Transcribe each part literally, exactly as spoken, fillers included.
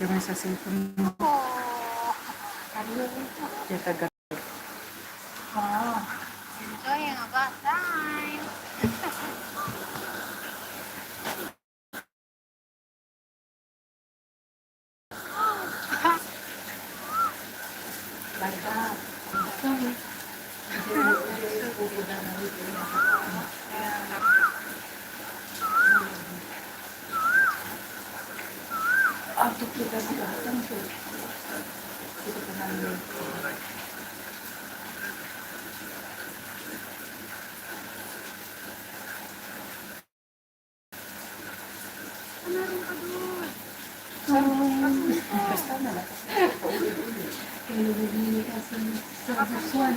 Kami sa cellphone mo. Oh. Ano? Kaya taga- Wow. Enjoying a bath time. Bye-bye. Sorry. Basta na lang. Kaya nagmimili kasi sa Busuan.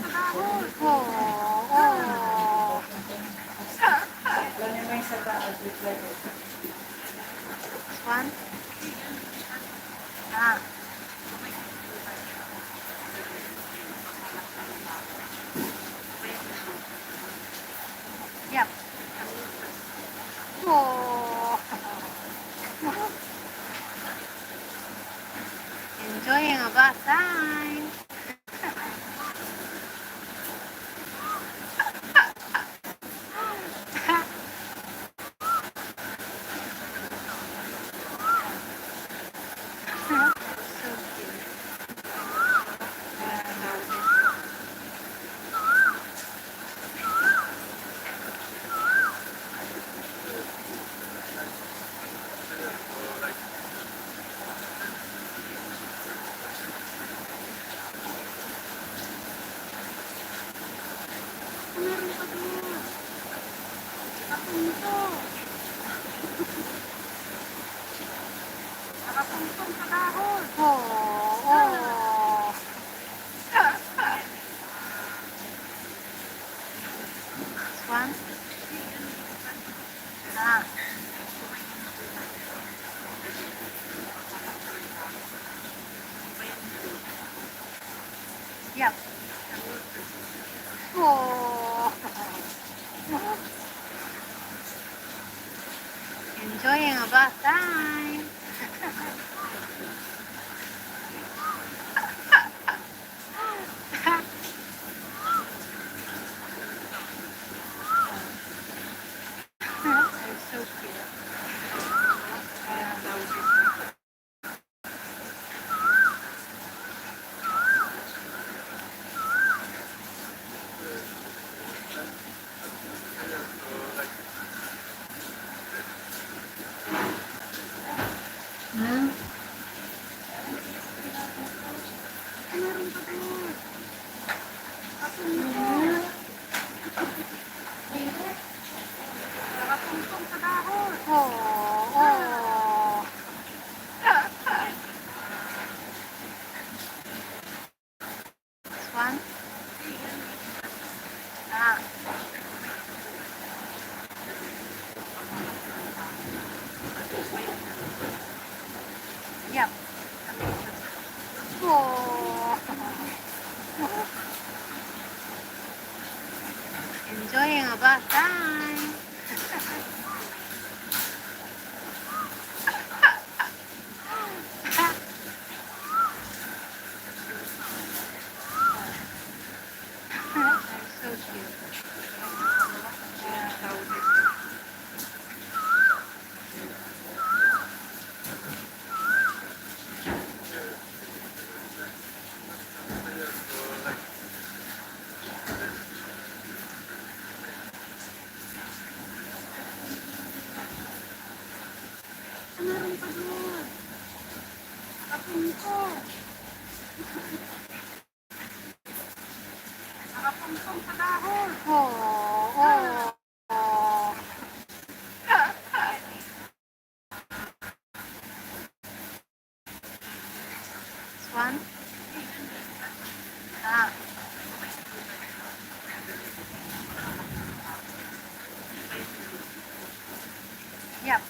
Oo, oo. Alam niyo, may isa pa, I'll reply later. One. Ah. Yep. Oh. Enjoying a bath time. Meron pa doon. Nakapunto. Nakapuntong sa dahon. Oo, oo. Swan? Ah. Yep. Oh. Enjoying a bath time. They're so cute. Hmm? Nakatungtong sa dahon. Oo, oo. One. Ah. Yep. Oh. Enjoying a bath time. They're so cute. Meron pa doon. Nakapunto. Nakapuntong sa dahon. Oo, oo. One. Ah. Yep.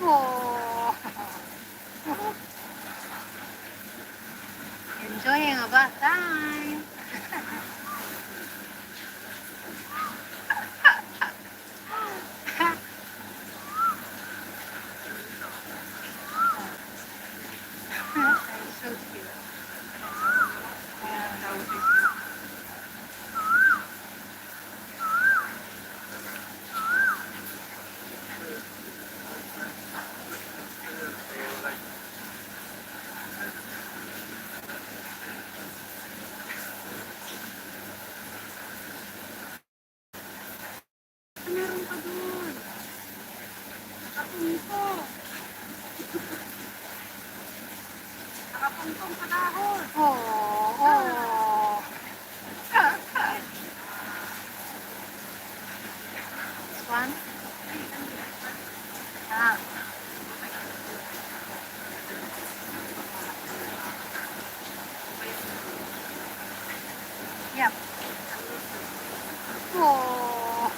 Oh. Enjoying a bath time. Nakapungtong sa dahon. Oo, oo. One. Ah. Yep. Oh.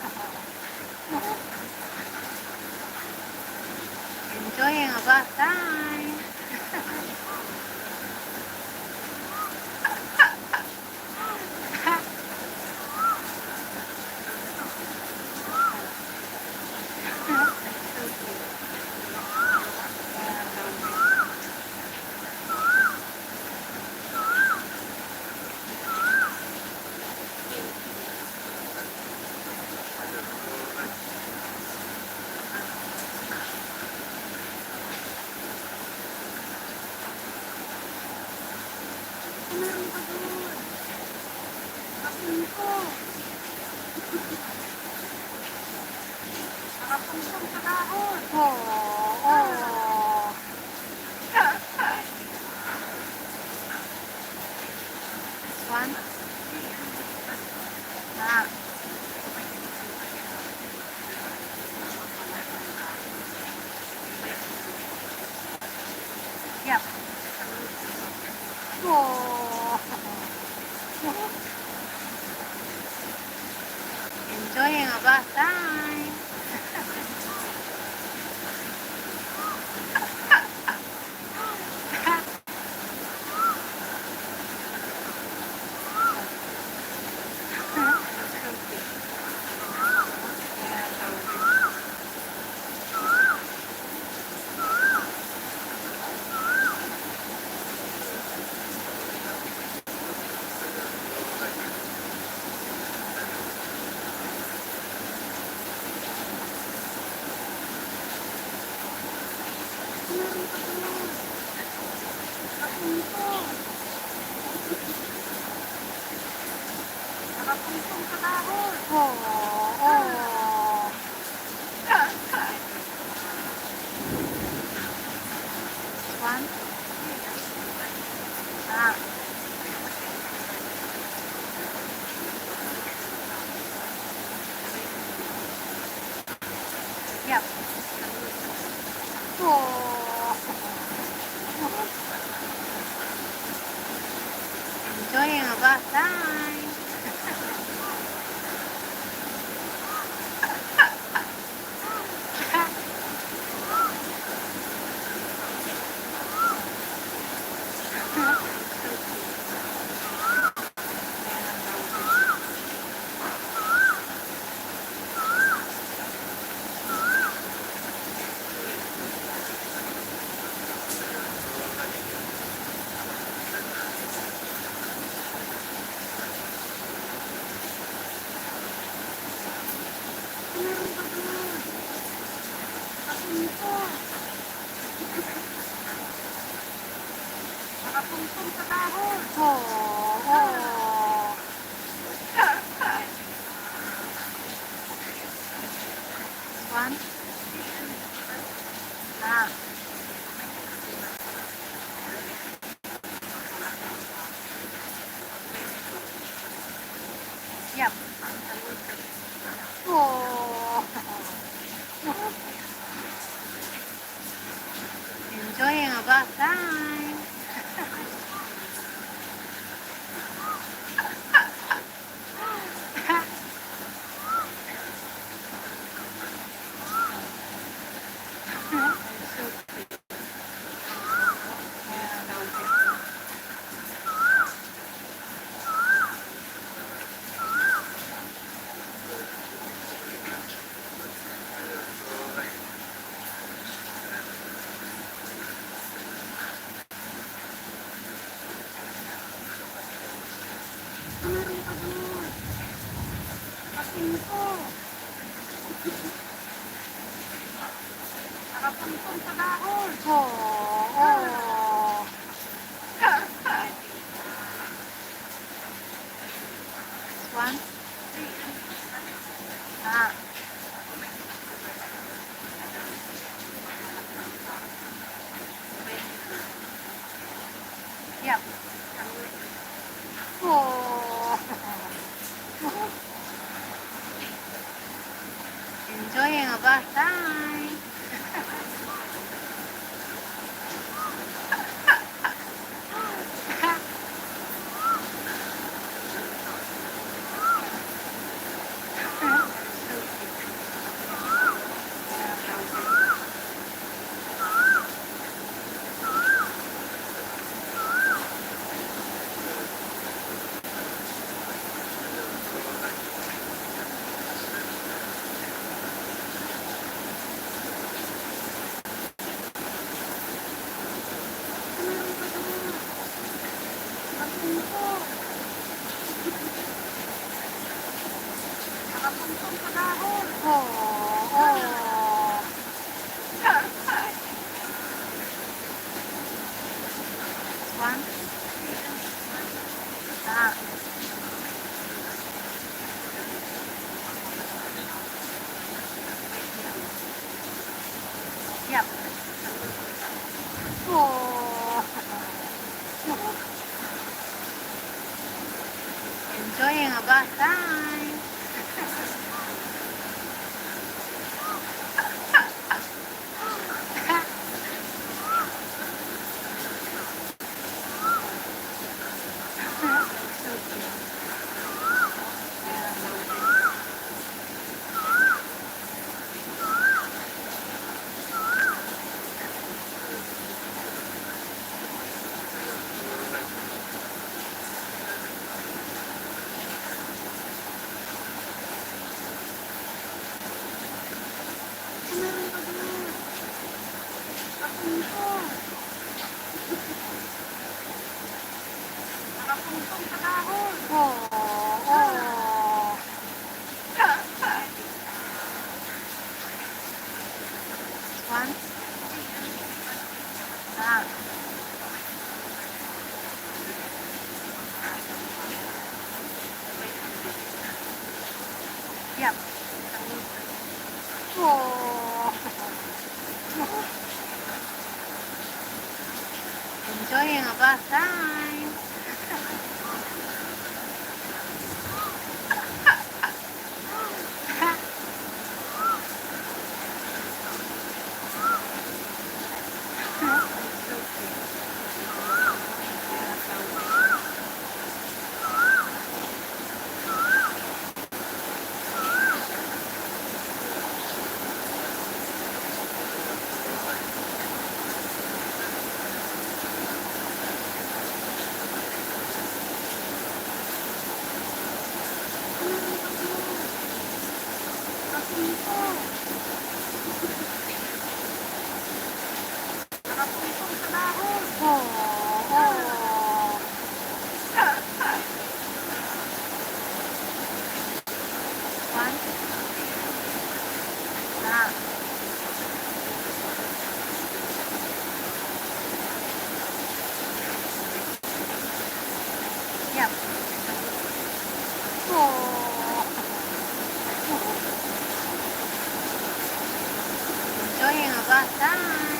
Enjoying a bath time. Meron pa doon. Kapungko. Nakapungko sa dahon. Oo, oo. One. Ah. Yep. Oh. Enjoying a bath time. Nakapungtong sa dahon. Oo, oo. One. Ah. Yep. Oh. Enjoying a bath time. Meron pa doon. Kapungko. Nakapungtong sa dahon. Oo, oo. One. Ah. Yep. Oh. Enjoying a bath time. Meron pa doon. Kapungko. Nakapungtong sa dahon. Oo, oo. One. Ah. Oh. Enjoying a bath time. Oh, oh. One. Ah. Yep. Oh. Enjoying a bath time. Oh, oh. One. Ah. Yep. Oh. Enjoying a bath time. Oh, oh. One. Ah. Yep. Oh. Enjoying a bath time.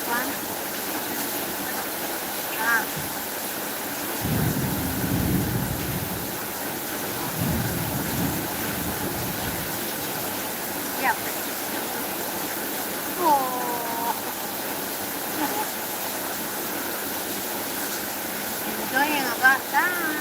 One. Ah. Yep. Oh. Enjoying a bath time.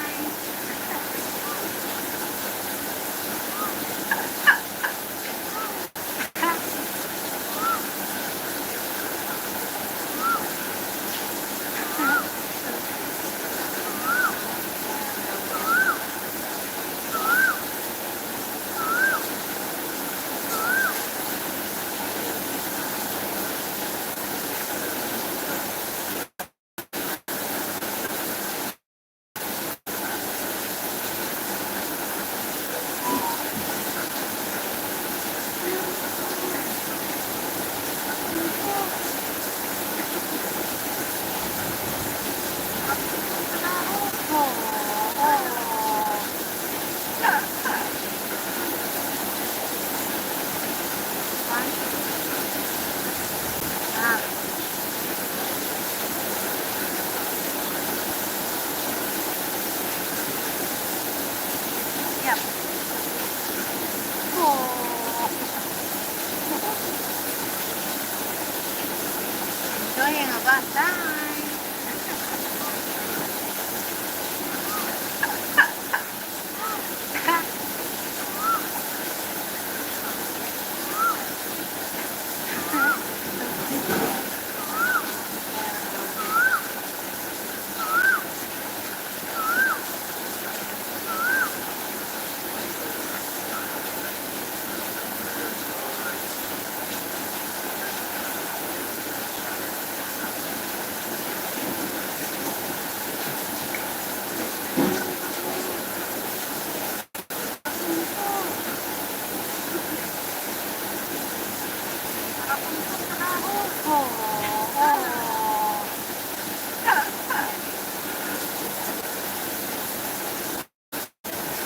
nga batay.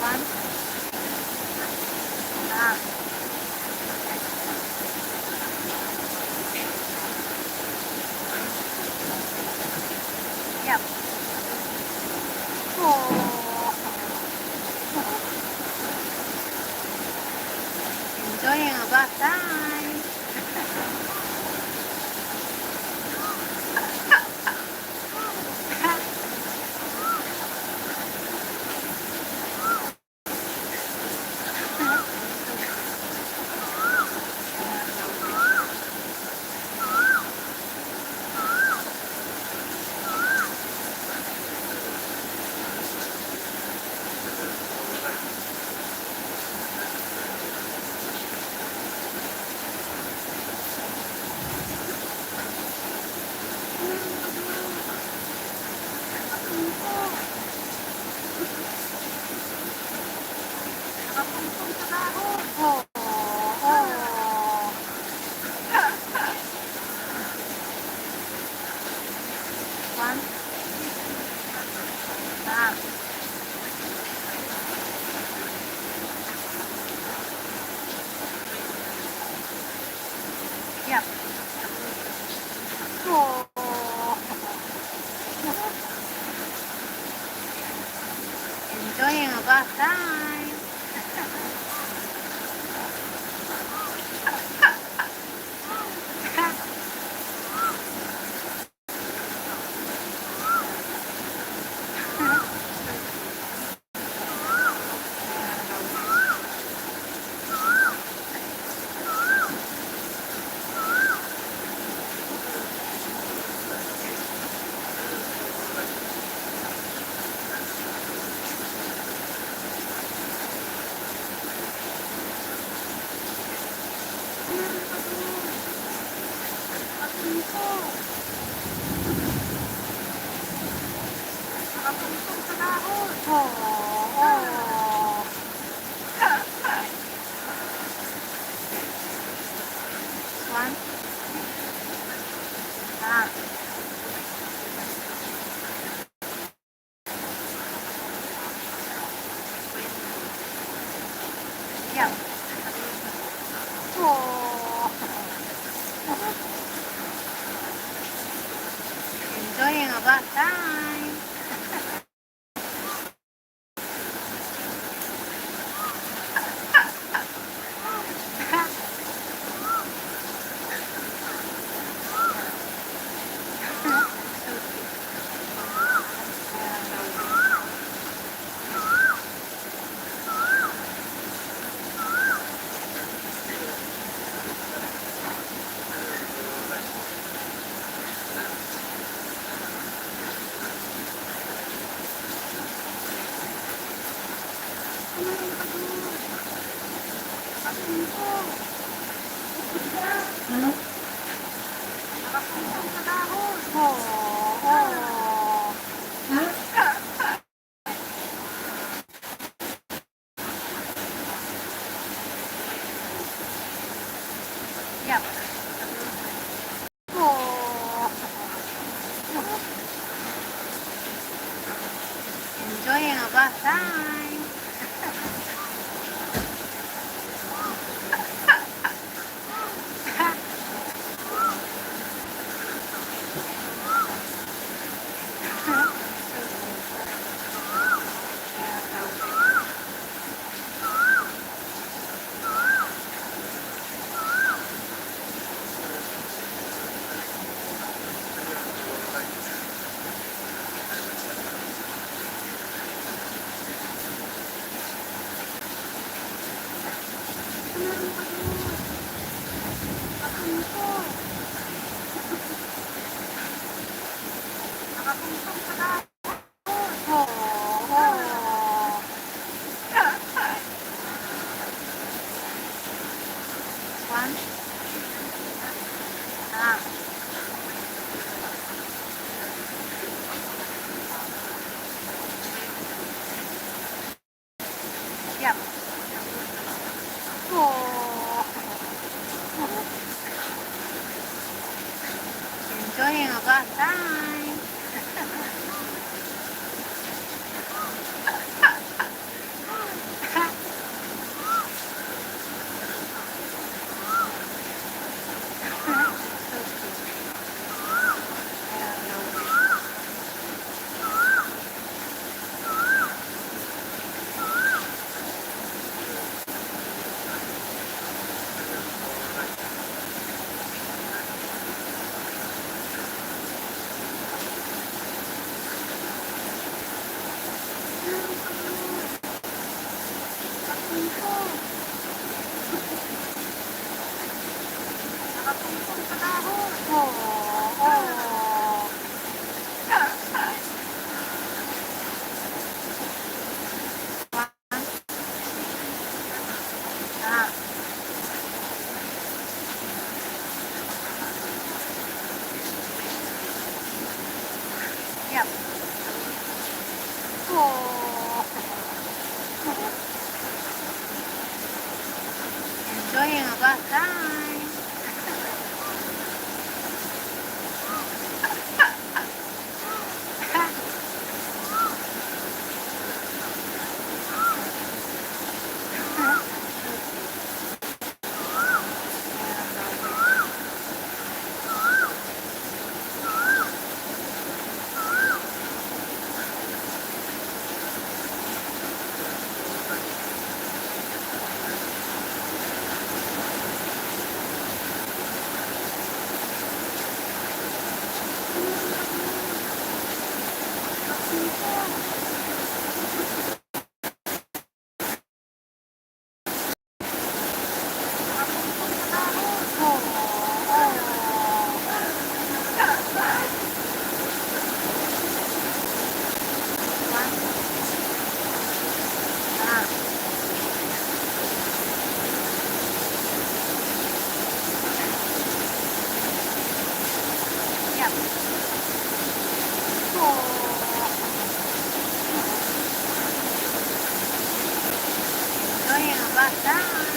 One. Ah. Yep. Oh. Enjoying a bath time. Nakapungpong sa kahoy. Oo, oo. One. Ah. Yep. Oh. Enjoying a bath time. One. Ah. Yeah. Oh. Enjoying a bath time. Yep. Oh. Enjoying a bath time. Nakatungtong sa dahon. Oo. One. Ah. Yep. Oh. Enjoying a bath time. Ah. Yep. Oh. Enjoying a bath time. Yep. Oh. Enjoying a bath time.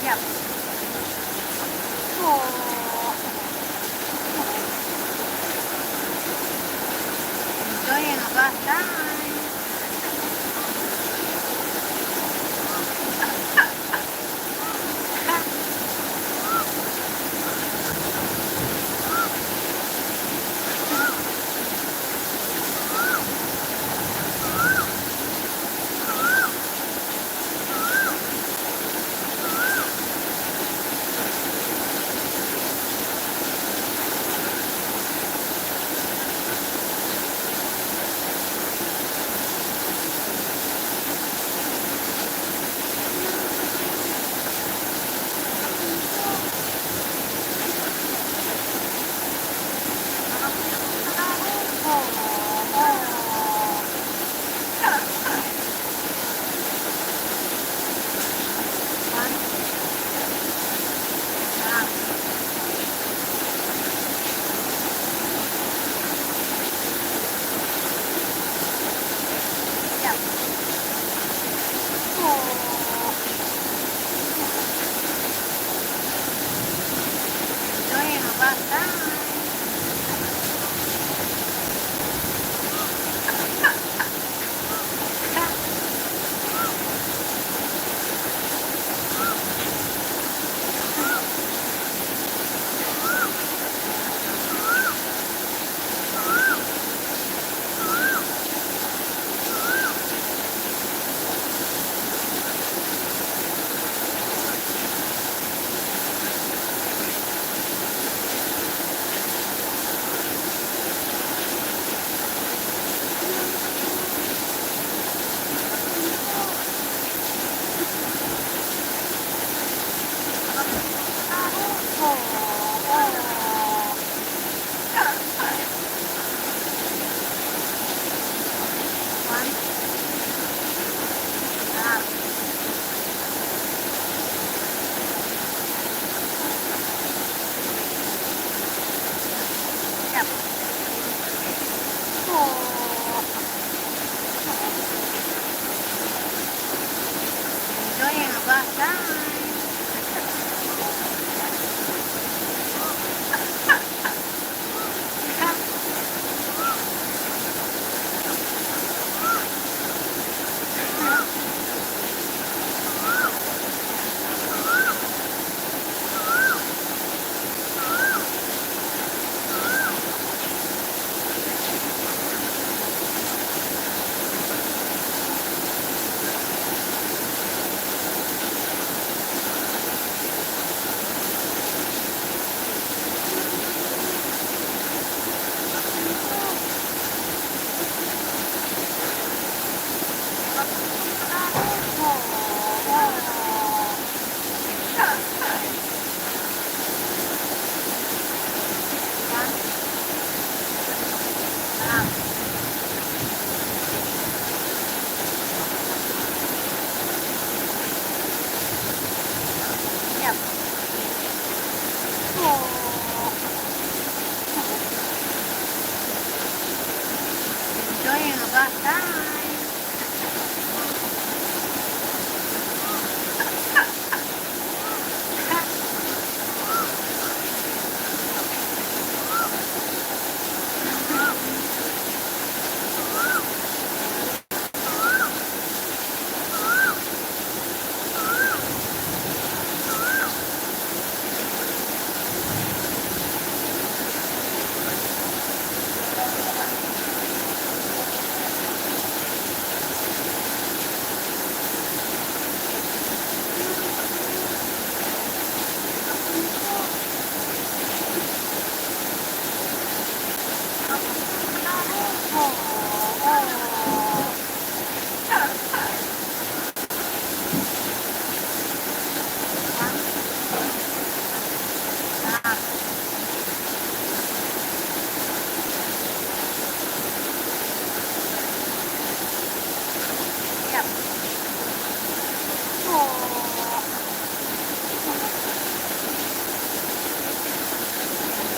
Yep. Oh. Enjoying a bath time. Oh. Enjoying a bath time. Enjoying a bath time.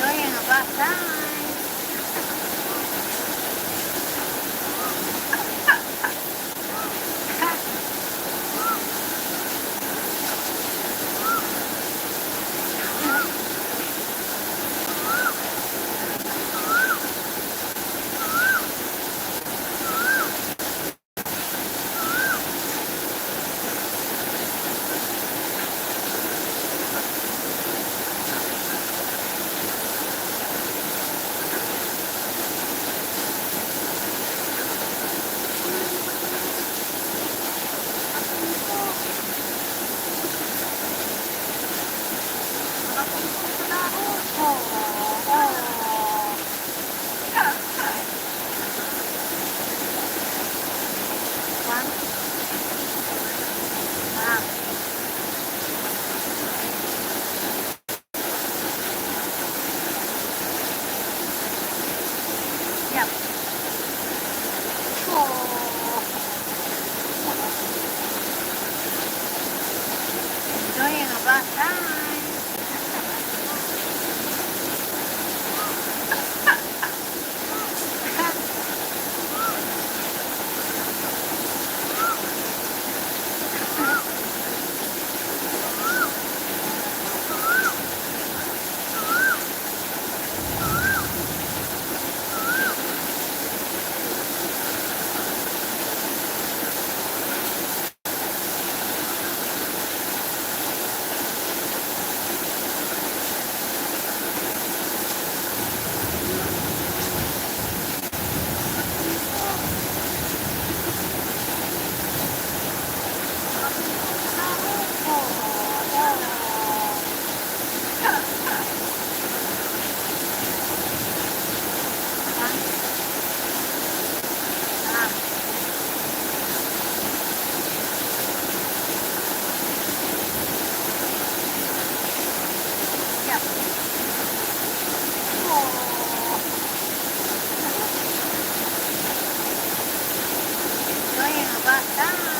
Enjoying a bath time. Yep. Oh. Enjoying a bath time.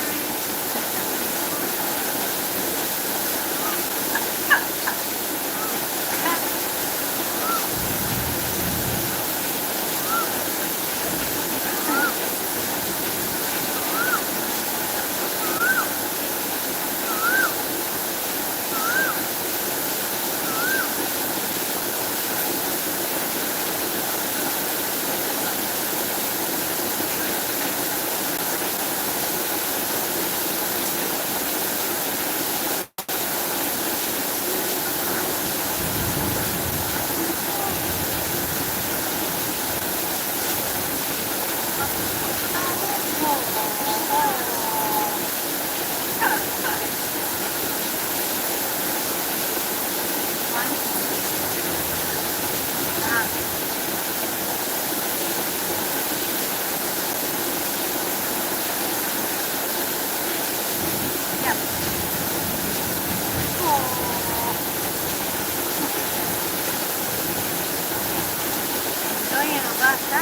Enjoy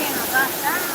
your bath time.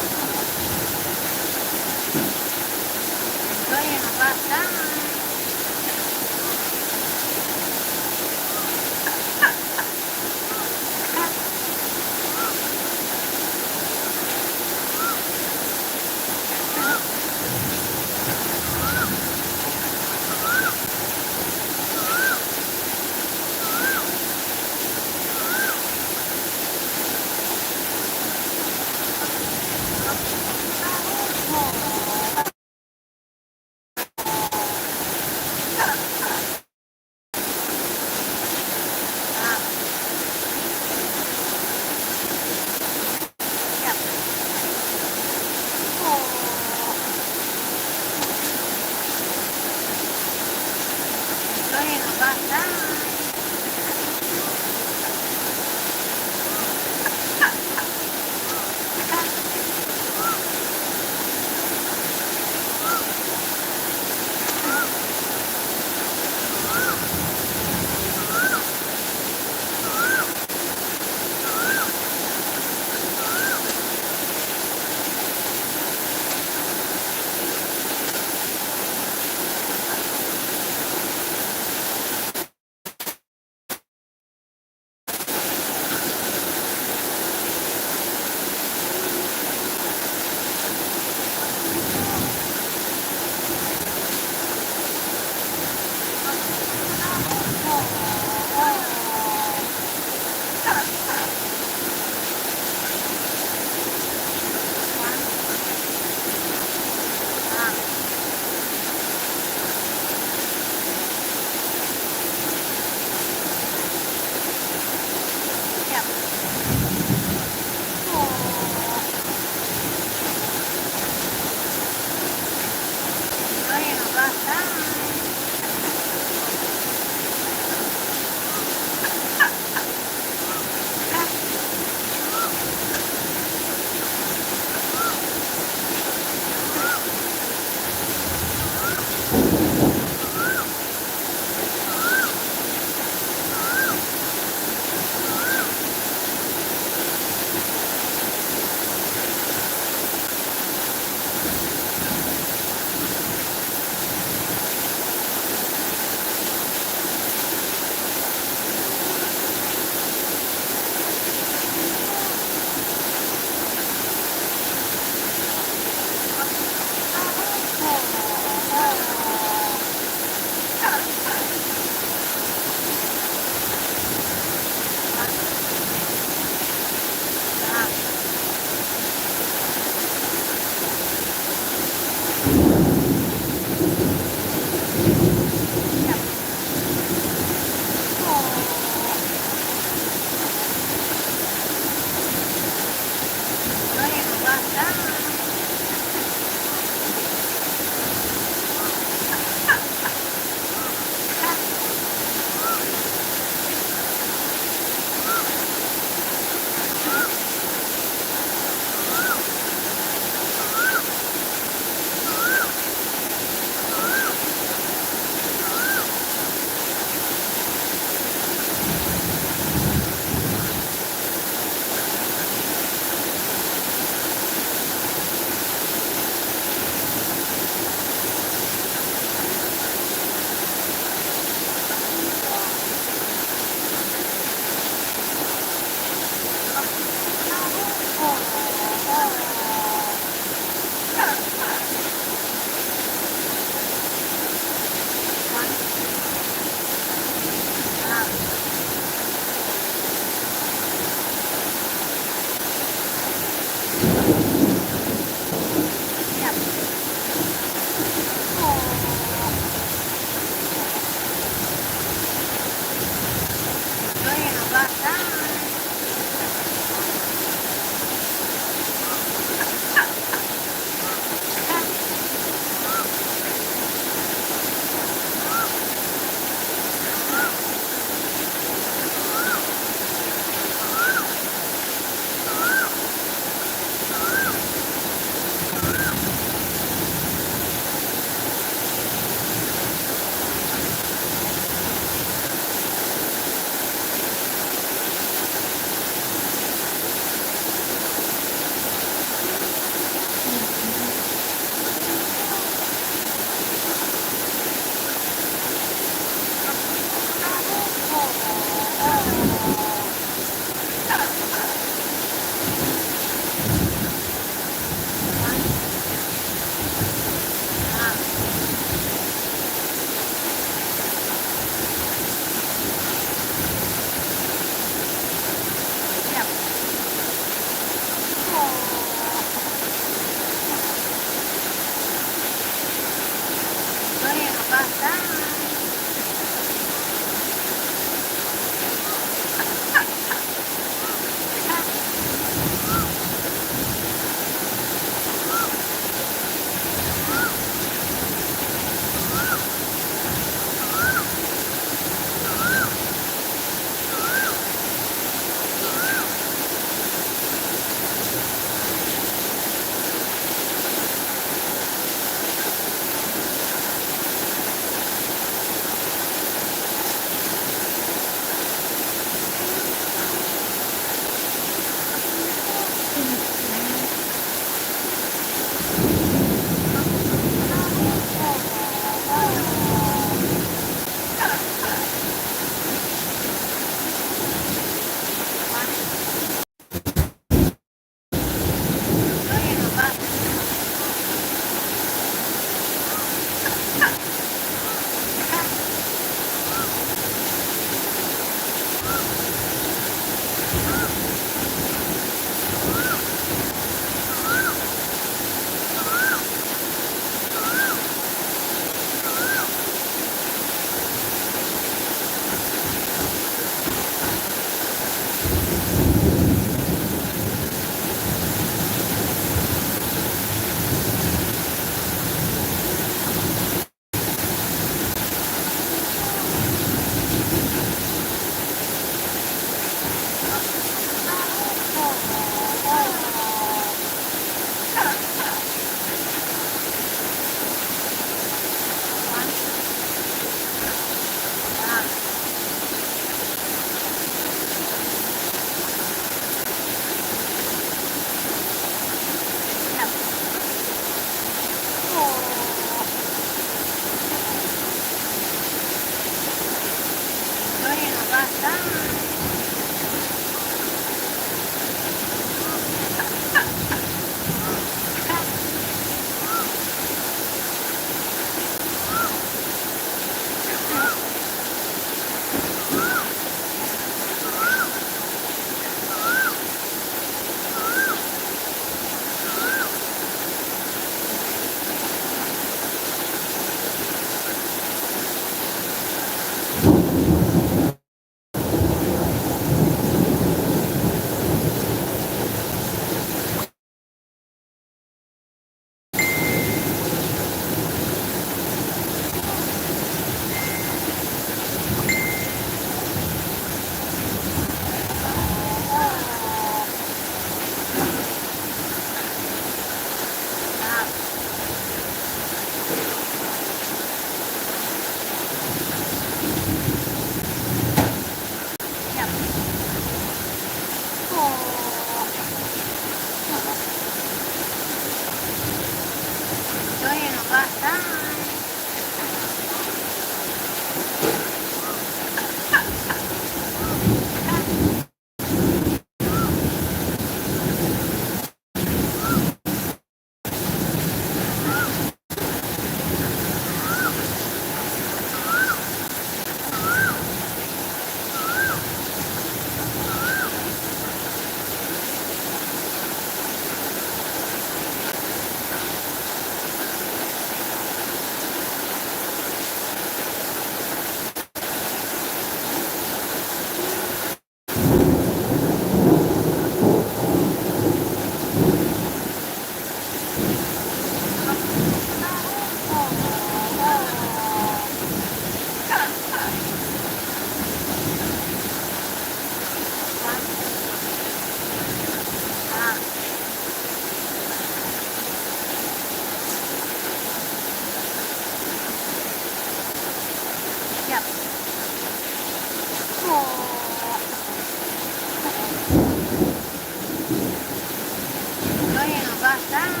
Bye.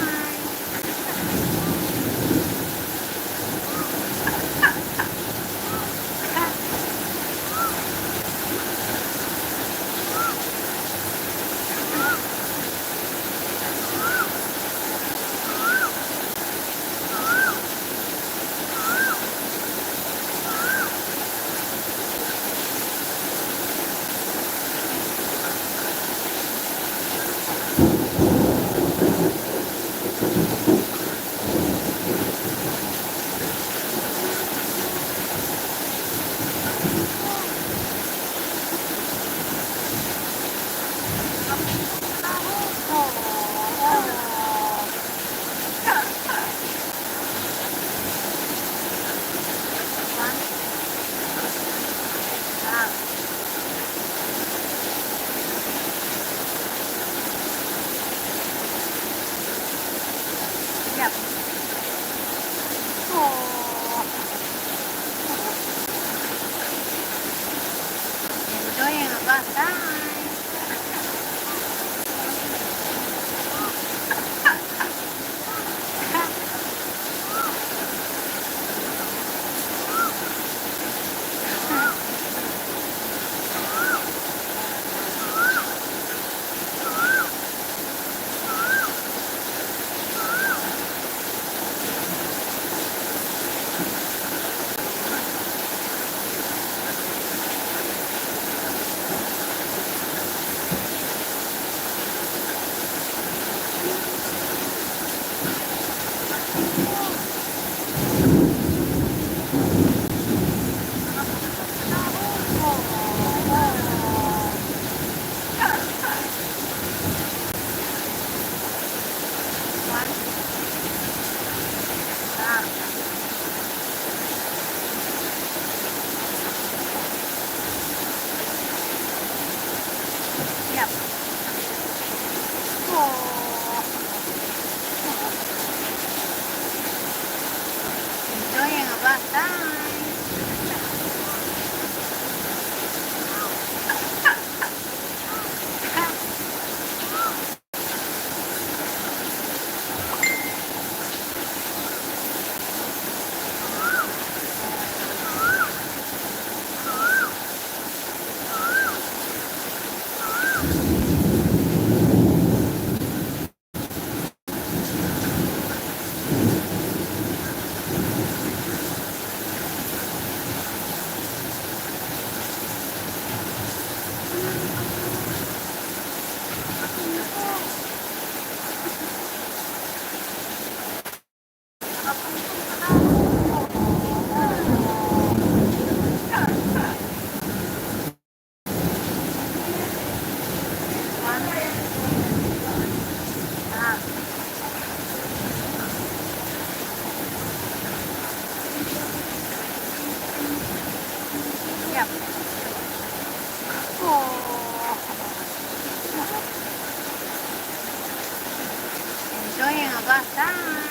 Yep. Oh. Enjoying the bus time. Yep. Oh. Enjoying a bus time. Yep. Oh. Enjoying a bus time.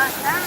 Bye-bye.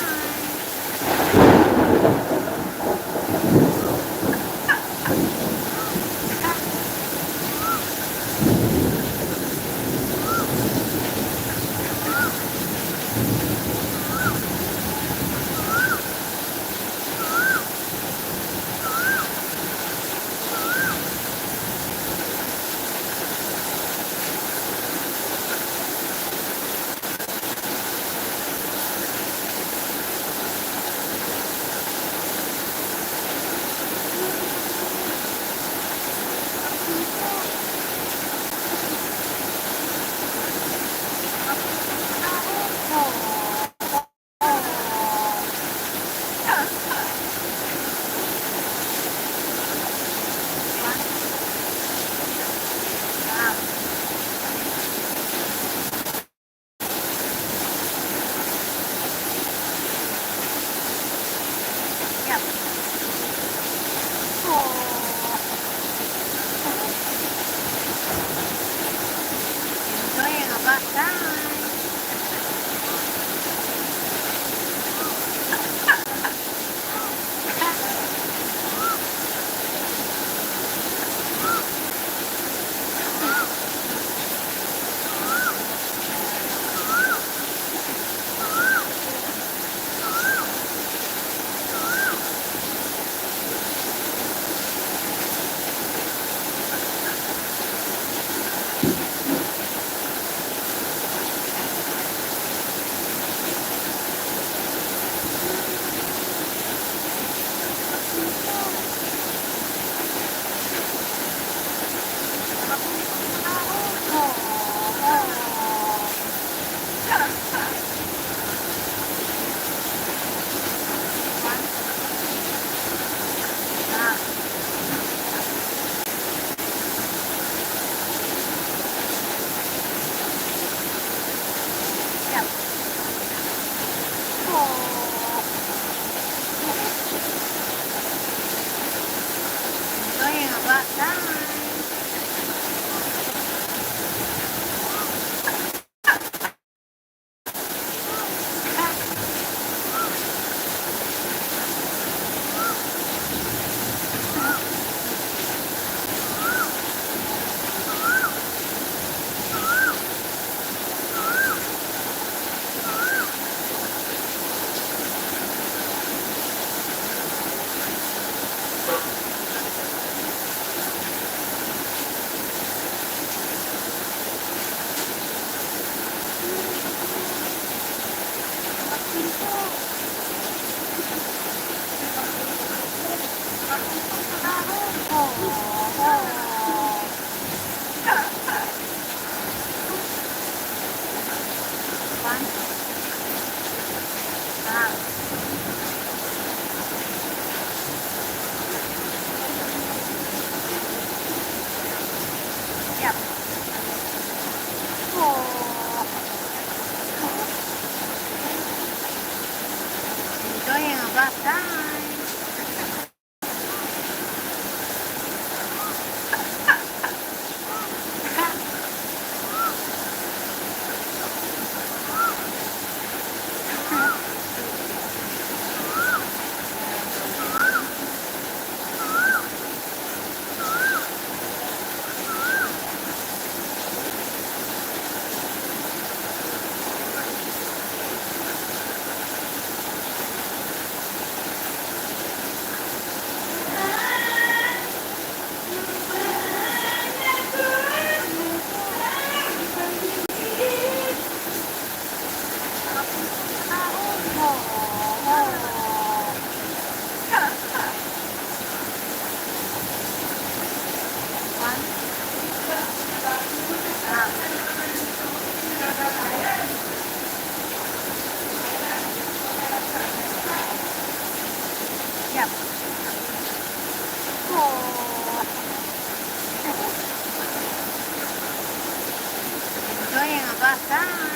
Yep. Oh. Enjoying a bath time. Enjoying a bath time. Yep. Oh. Enjoying a bath time. Yep. Oh. Enjoying a bath time.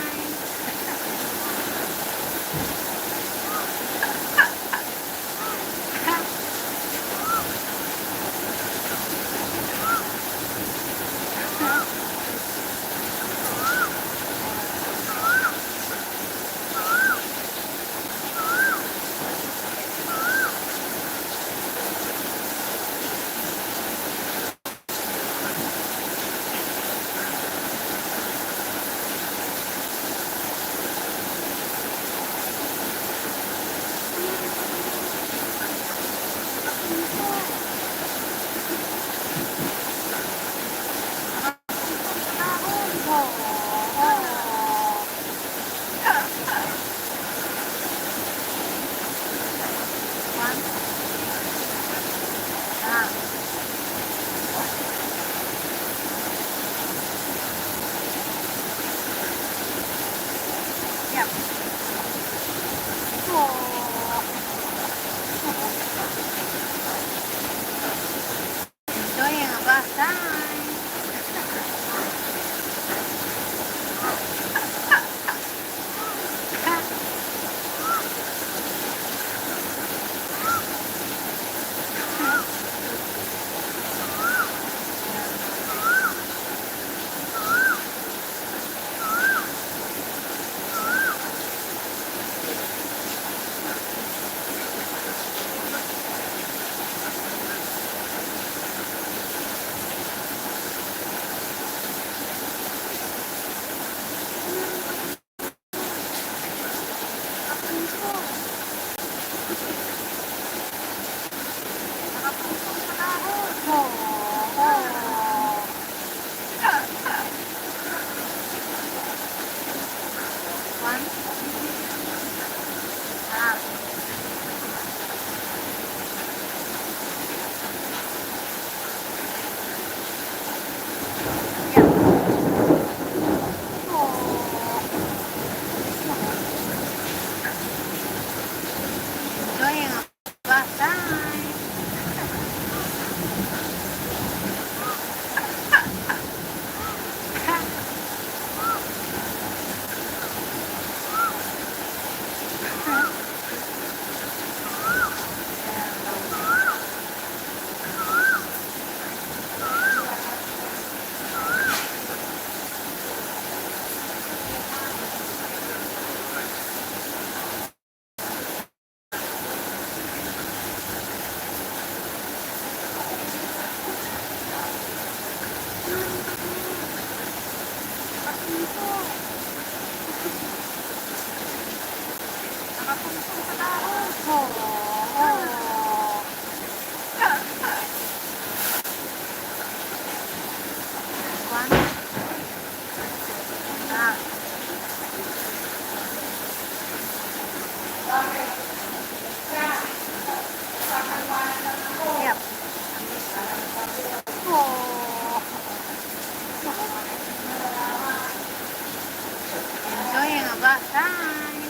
Enjoying a bath time. Nakapungpong sa dahon. Oo. One. Ah. Yep. Oh. Enjoying a bath time.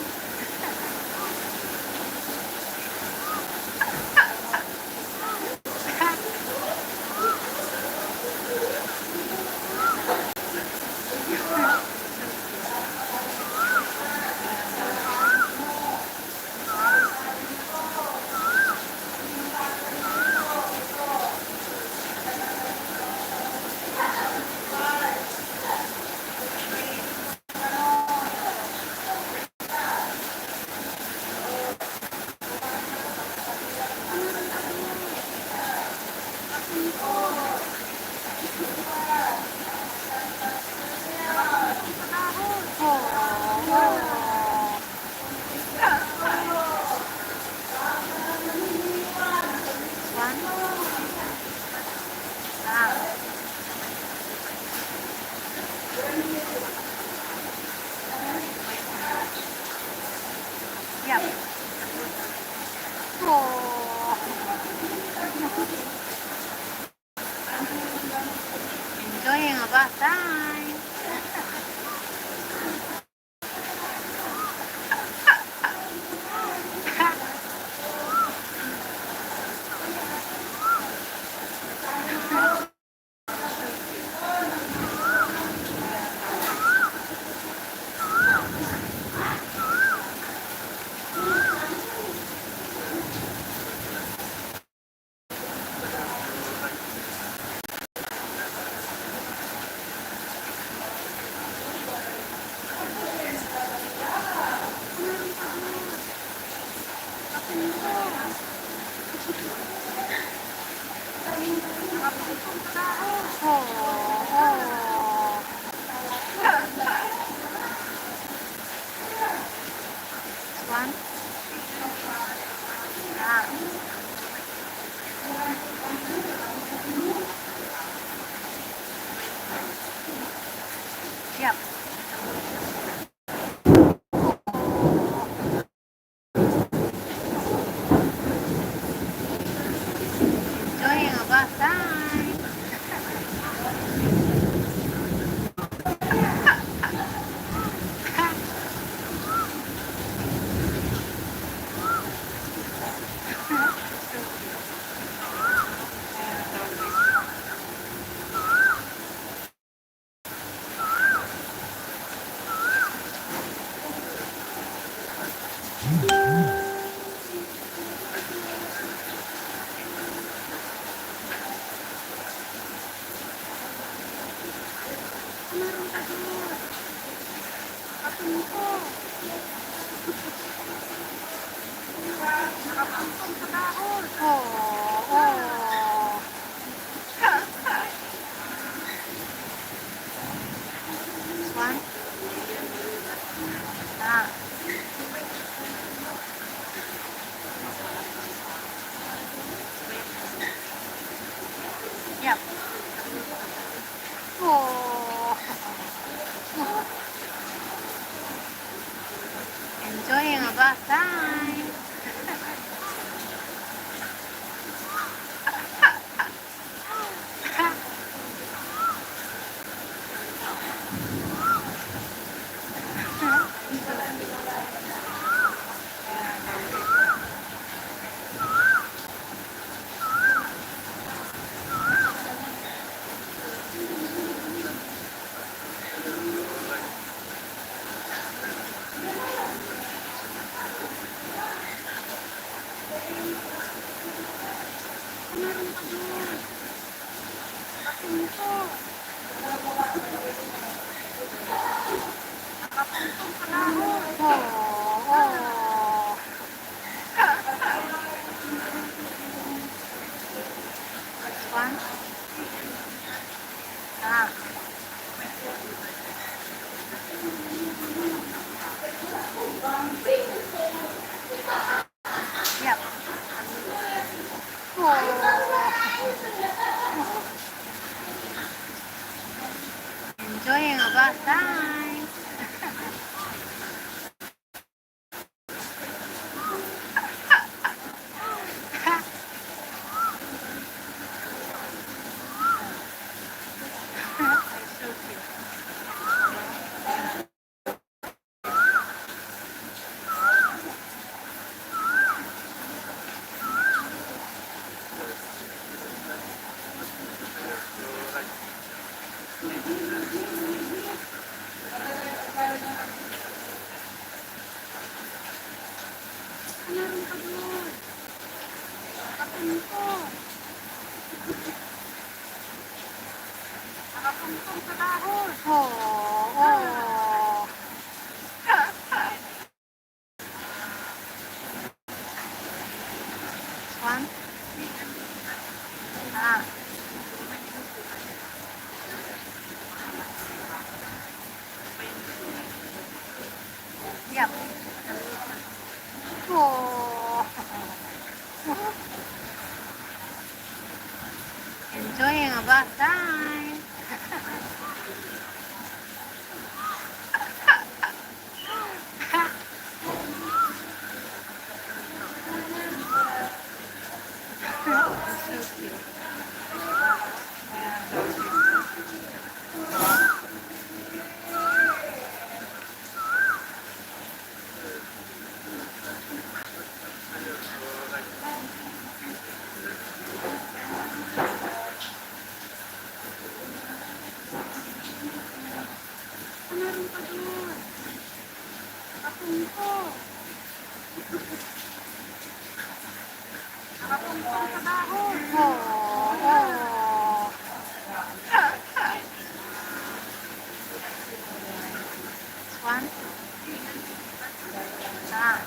One. Ah. Yep. Oh. Enjoying a bath time. One. Ah. Yep. Enjoying a bath time. Oo, oo. One. Ah. Bye-bye. One. Ah. Yep. Oh. Enjoying a bath time. Ano rin ka doon? Kapunto. Nakapuntong sa dahon. Oo, oo. One. Ah. Yep. Oh. Enjoying a bath time. Ano rin pa doon? Kapungko. Nakapungko sa dahon. Oo, oo. One. Ah.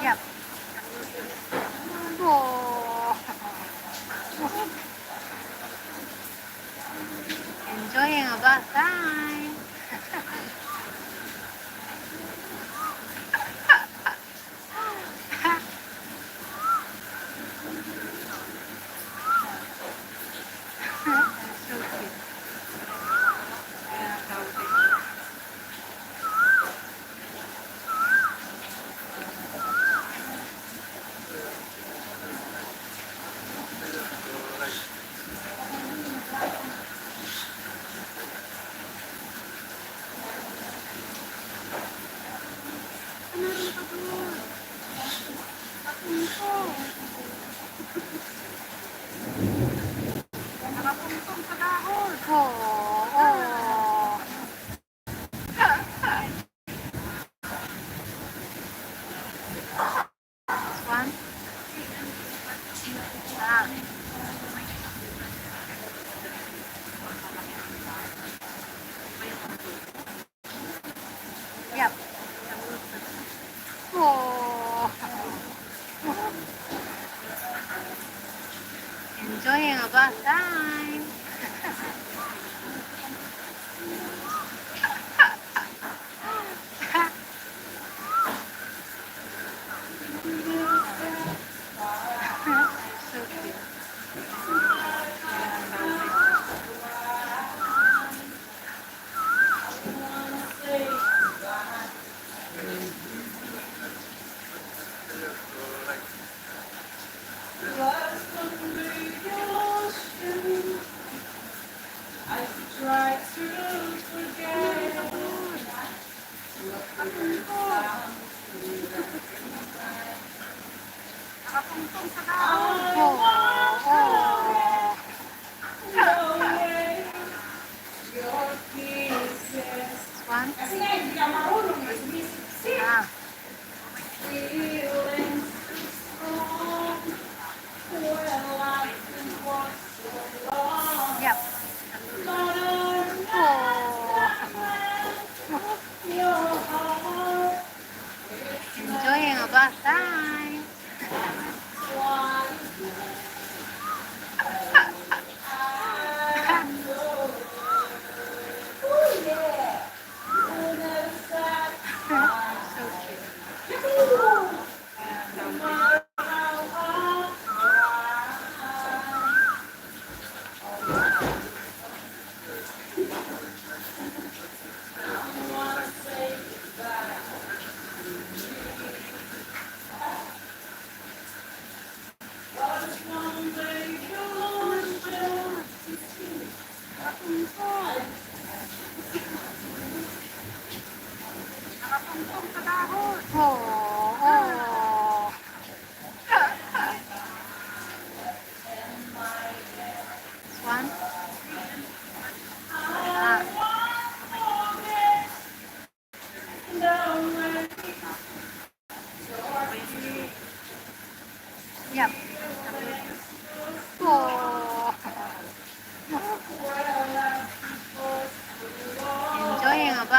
Yep. Oh. Enjoying a bath time. Nakapuntong sa dahon. Oo, oo. One. Ah. Yep. Oh. Enjoying a bath time.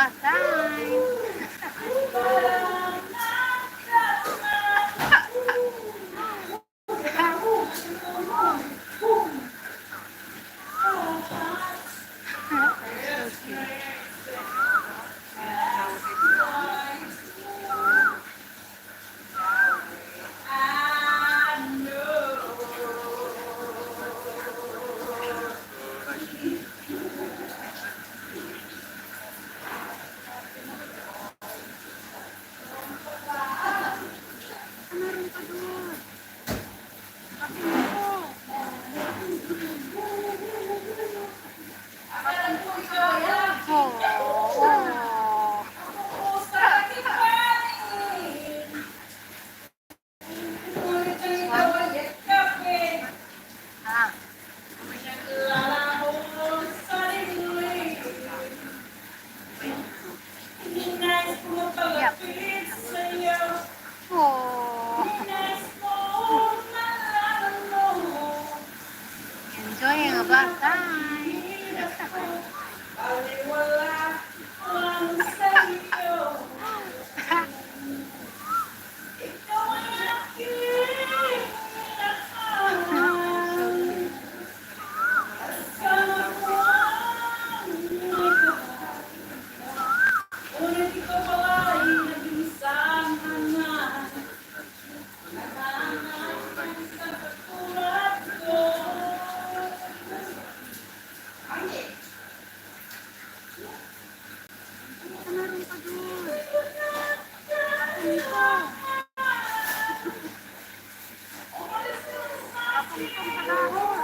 Time. Enjoying a bath time.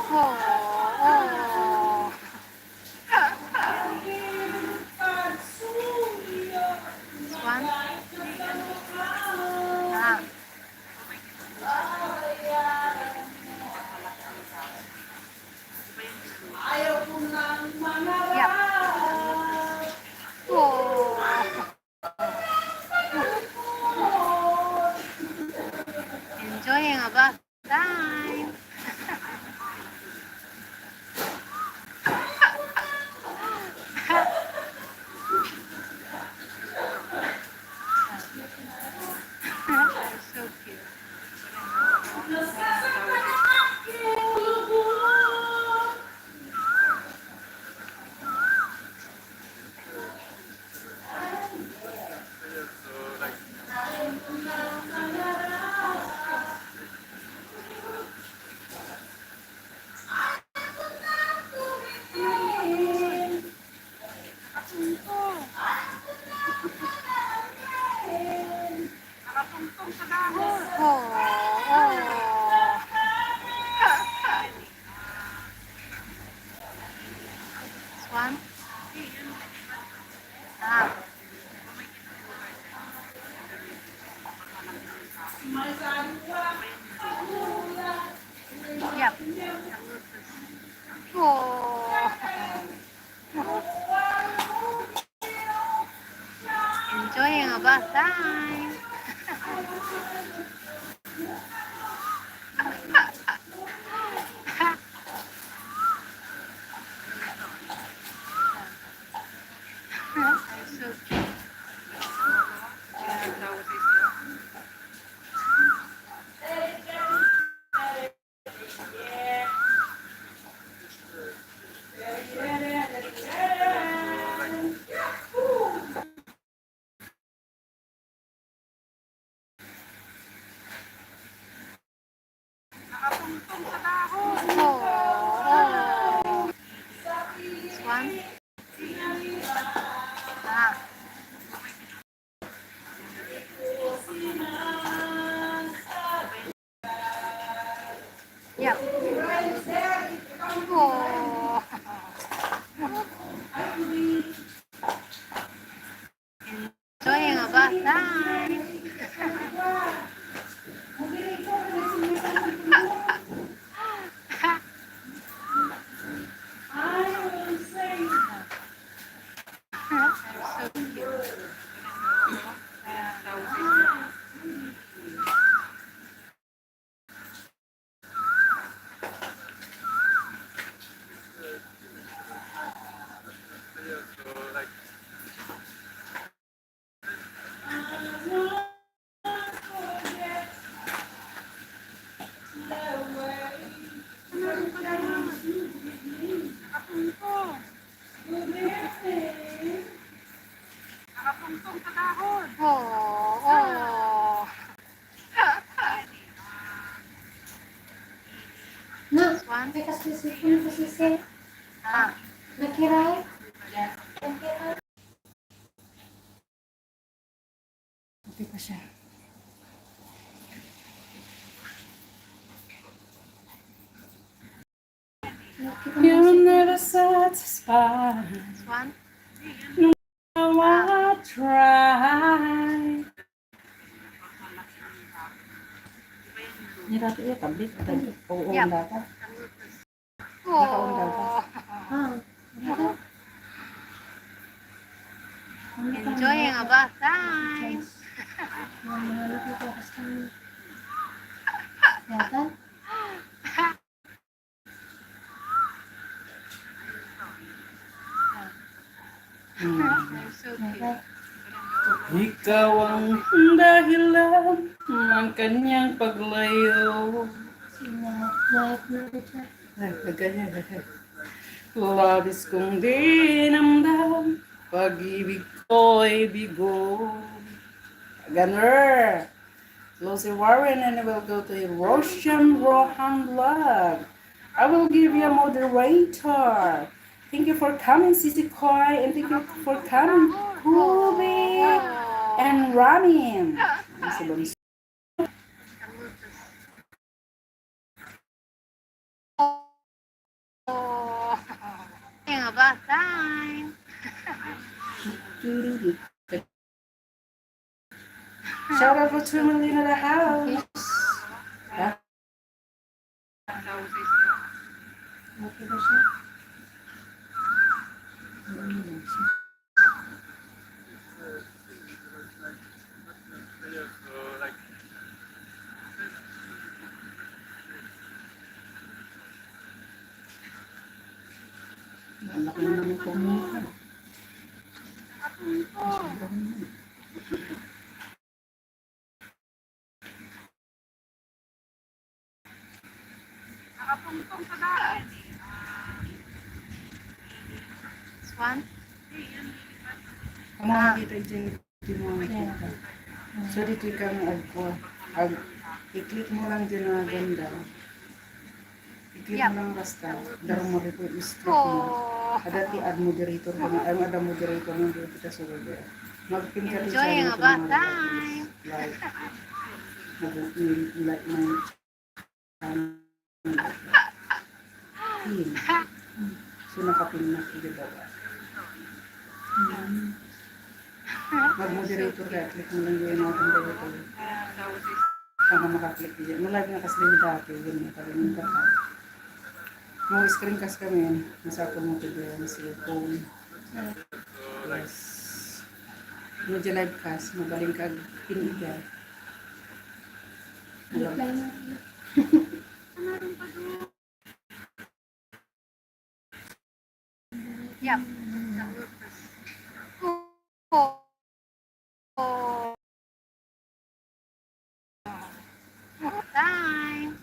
Oh, oh. This one. Ah. Yeah. Oh. Enjoying a bath time. So cute. Oh, oh. This one? Ah. Yep. Oh. Enjoying a bath time. So cute. Nakatungtong sa dahon. Oh, oh. This one? Ah. Yeah. Oh. Enjoying a bath time. So cute. Nakiray? Nakiray? Okay pa siya. You'll never satisfy. This one? No matter what I try. Nira to iya, tablet. Oo, yep. Ang data. Nakaon daw ka? Ah. Enjoying a bath time. Ang mga luto ko, basta yata. Hmm. Ikaw ang dahilan ng kanyang paglayo. Ay, ganyan. Labis kong dinamdam, pag-ibig ko'y bigo. Ganun. Lucy Warren, and I will go to Roshan Rohan Vlog. I will give you a moderator. Thank you for coming, Sisi Koi, and thank you for coming, Kubi and Ramin. Ang sabon. Oh. Yung about time. Shout out for Tumalina the house. Okay ba siya? Ang laki naman ng pagmumukha. Nakapungtong sa daan. Swan? Ang mga Ah. Kita dyan, di mo makikita. So, dito ka ng agko. Ag, i-click mo lang dyan ang ganda. I-click mo lang basta. Darong mo rin po i-stroke mo. Oh. Ada ti add moderator ko na, ay, ada moderator na dito kita sa lugar. Mag-pin ka ti Enjoying a bath time. Like, mag-, like, Pin. So, nakapin na, di ba? Hmm. Mag-moderator ka, click mo lang yung mga tanda dito. Para makaklik dyan. Wala na kasi yung dati, yun, nakalimutan ka. Mag-screencast kami, masako mo to dyan, cellphone. Yes. Medyo live cast, mabaling ka, pin iya. Reply mo. Yep. Time.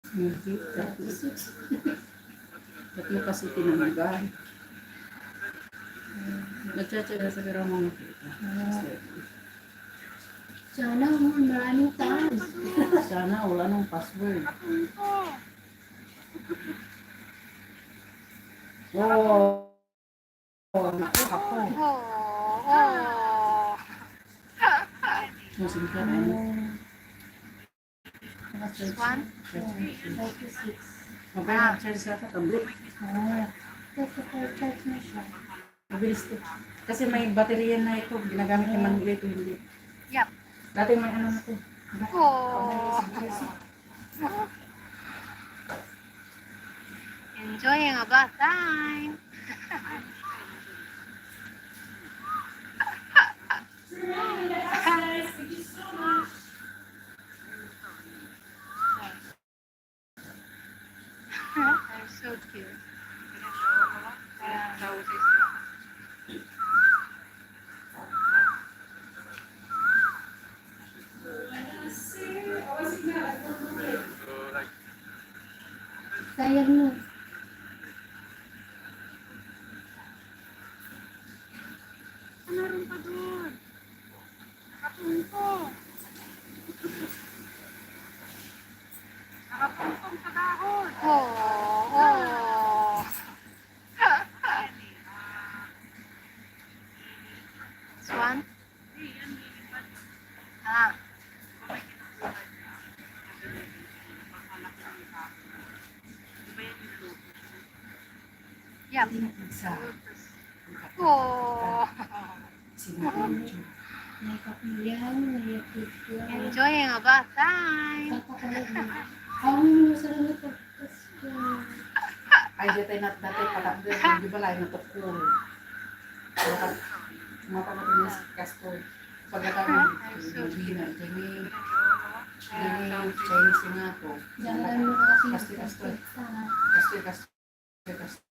Hindi, thirty-six. Tatlo kasi tinanggal. Nagtsatsaga sa karang mga kita. Sana all, maraming thanks. Sana all, anong password? Oo. Oh, naku, ako. Oh, oh. Musim ka na yun. One? Charge mo siya. Okay, ah, mag-charge sa tablet. Ah, charge mo siya. Mabilis to. Kasi may baterya na ito. Ginagamit ni Manila ito, hindi. Yep. Dati may ano na to. Oh. Enjoying a bath time. I'm so cute. Sayang mo. Ano rin pa doon? Nakatungko. Nakatungkong sa dahon. Oo. Swan? Ah. Yep. Sa Oh. Sinabi. May kapiyan, may picture. Enjoying a bath time. Ang sarili ko. Ay, dati na, dati patakbo, di ba lain na tukul? Mata, mata, mata, mas kasto. Pagkatapos, hindi na, hindi, hindi, Chinese nga to. Diyan lang mo kasi Kasto, kasto. Kasto, kasto. Kasto.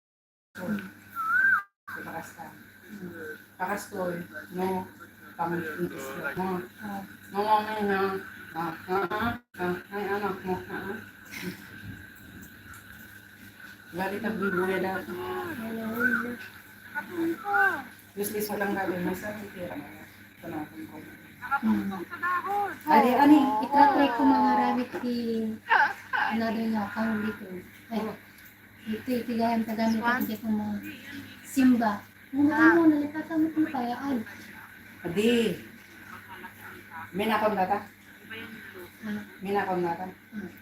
Pakastan. Pakastan, no? Pang-, no? No, no, no, no. Ah, ah, ah, ah, ay, anak mo, ah. Bali, tagbibuya na. Mismis mo lang gagawin, may sarili ka. Panahon ko. Adi, ani? Itatry ko mangaramit ti another nga account dito. Ay, ito, iti gayam tagamit Swan? Iti ko mga simba. Ano Ah. Mo, nalipatan mo kung kayaan. Adi. Minakon na ta? Ah. Minakon na ta?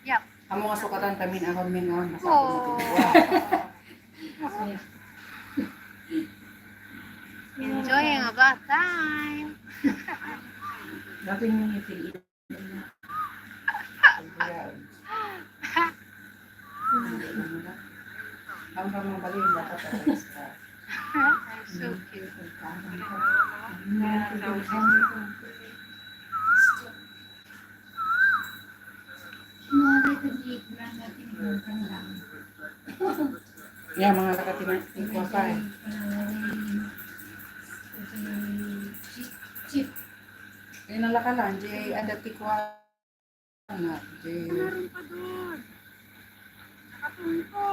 Yep. Amo nga sukatan ta, minakon, minakon. Masakit Oh. Mo. Enjoying a bath time. Dati mo yung Ang mga bali, dapat extra. I'm so cute. Yeah, mga katiman, ikuha pa eh. Chip, chip. Eh, nalakalan, di, ada ti kuha. Anak, di. Meron pa doon. Nakatungko.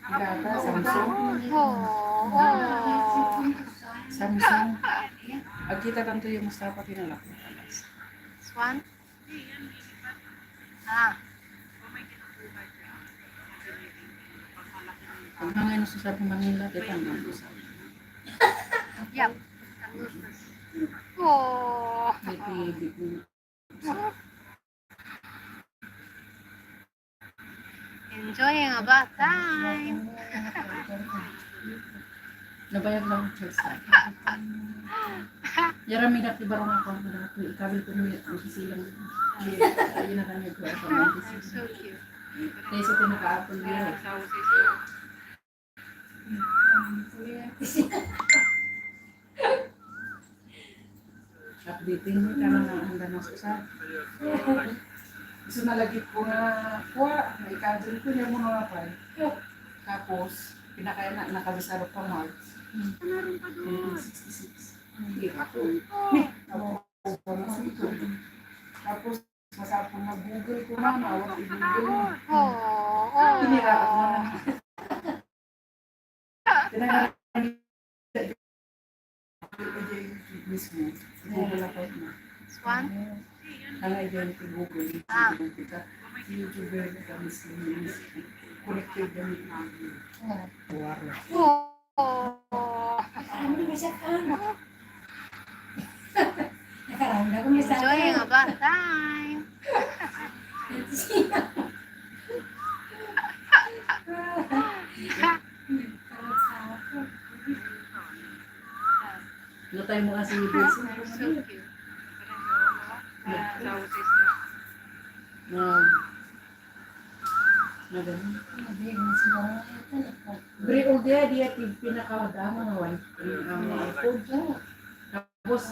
Data, Samsung. Oo. Samsung. Agkita tanto yung Mustafa, kinalak. Swan? Ah. Ang hangin sa Manila, di pa ang usa. Yep. Oh. Di, di, di, di. Enjoying a bath time. Nabayag lang ang church sa. Yara mi dati barong ako, ako dati, ikabil ko mi, ang sisilang. Ayun na kami ko, ako, ang I'm sisilang. So cute. Kaya sa pinakaapon niya. Updating mo ka na nga ang danas ko sa. Gusto na lagi ko nga kuha, naikadol ko niya mo nga pa. Tapos, pinakaya na, nakabisado pa March. Hmm. Ano rin pa doon? Nineteen sixty-six. Hindi pa po. Tapos, tapos, Masapul nga Google ko, mama, awan i-Google mo. Oo, oo. Tiniraat mo na. Tiniraat mismo. Google account mo. Swan? Ang identity Google, Ah. Google ka. YouTuber ka mismo. Connected na ni Google. Oo. Wala. Oo. Enjoying a bath time. Natay mo kasi yung Wilson. So cute. Nag- Madali. Madali, mas mura ito, nagpag- Bre, o dia, dia, ti pinakadama nga wine. Ang mga food. Tapos,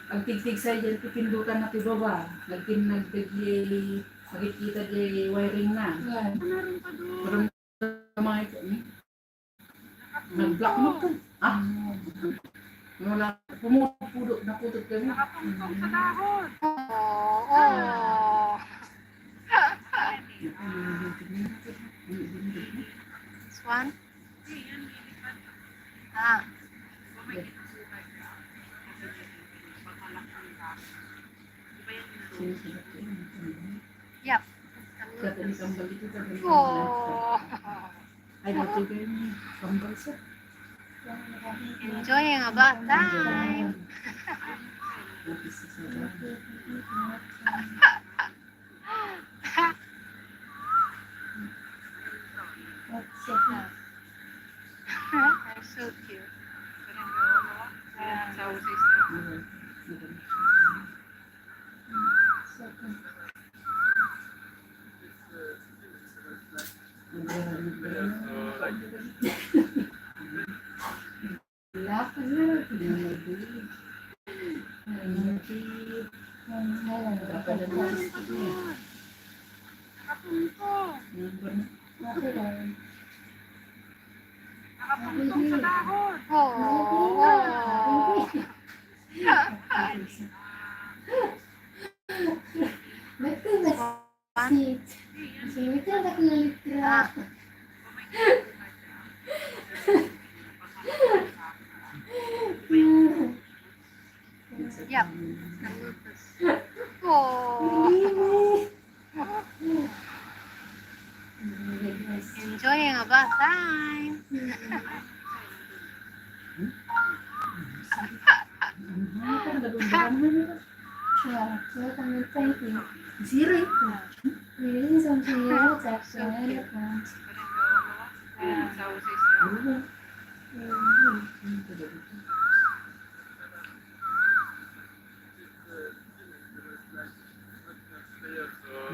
agtigtig sa dyan, ti pindutan na ti baba. Nagtin-, nagdagi, magkita di wiring na. Yan. Pero mga ito, eh. Nag-block mo to. Ah? Wala. Pumupudo, naputot kami. Nakatungtong sa dahon. Oo. One? Ah. Yep. Oh. Ay, dati kayo ni kambal sa. Enjoying about time. That's so cute. Nakatungtong. Nakatungtong sa dahon. Oo. Nagtumas. Sit. Sumita ka ng litra. Ah. Yep. Oh. Enjoying about time. Sure. Welcome and thank you. Zero. Greetings from Zero, Texas.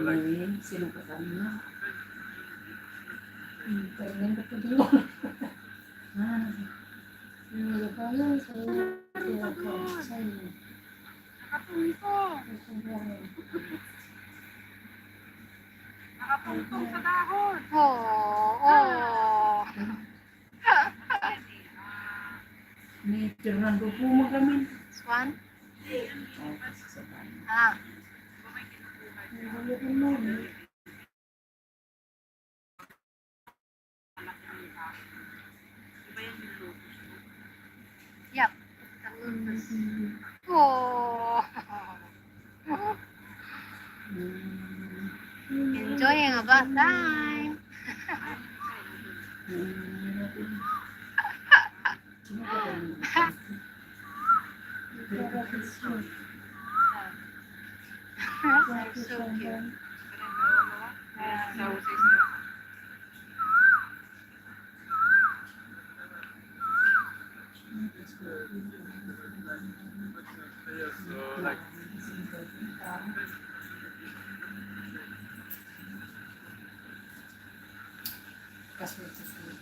Ngayon, sino ka kanina? Hmm, kanina ka pa doon. Ah. Ano ka na? Sa'yo. Sa'yo. Nakatungtong. Nakatungtong sa dahon. Oo, oo. Ni Fernando Puma kami. Swan? Oh, sa Swan. Ah. Yep. Oh. Enjoying about time. So cute.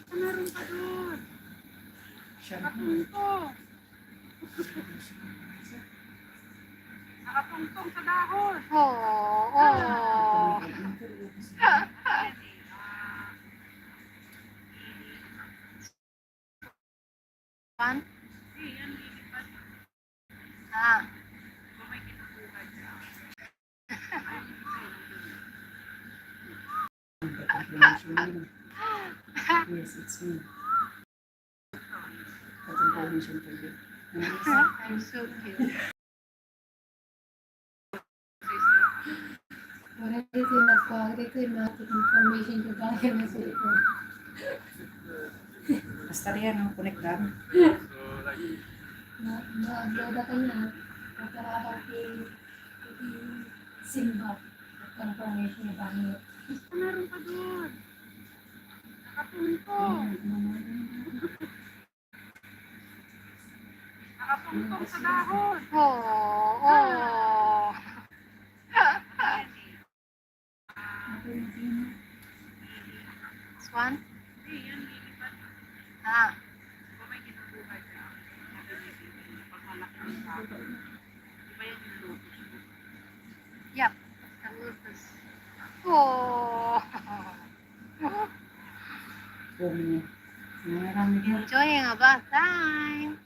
Meron pa doon. Siya. Nakatungtong. Nakatungtong sa dahon. Oo, oo. Pan? Ah. Yes, it's me. Pati information for you. I'm so cute. Wala dito nagkuha. Dito yung mga information ko ba? Yung nasa likod. Basta riyan, no? Connect lang. Ma-, ma-upload ako na. Para ako kay, kay Simba. At information na ba niya? Meron pa doon. Nakatungtong. Nakatungtong sa dahon. Oo, oo. Swan? Ah. Yep. Oh. Enjoying about time.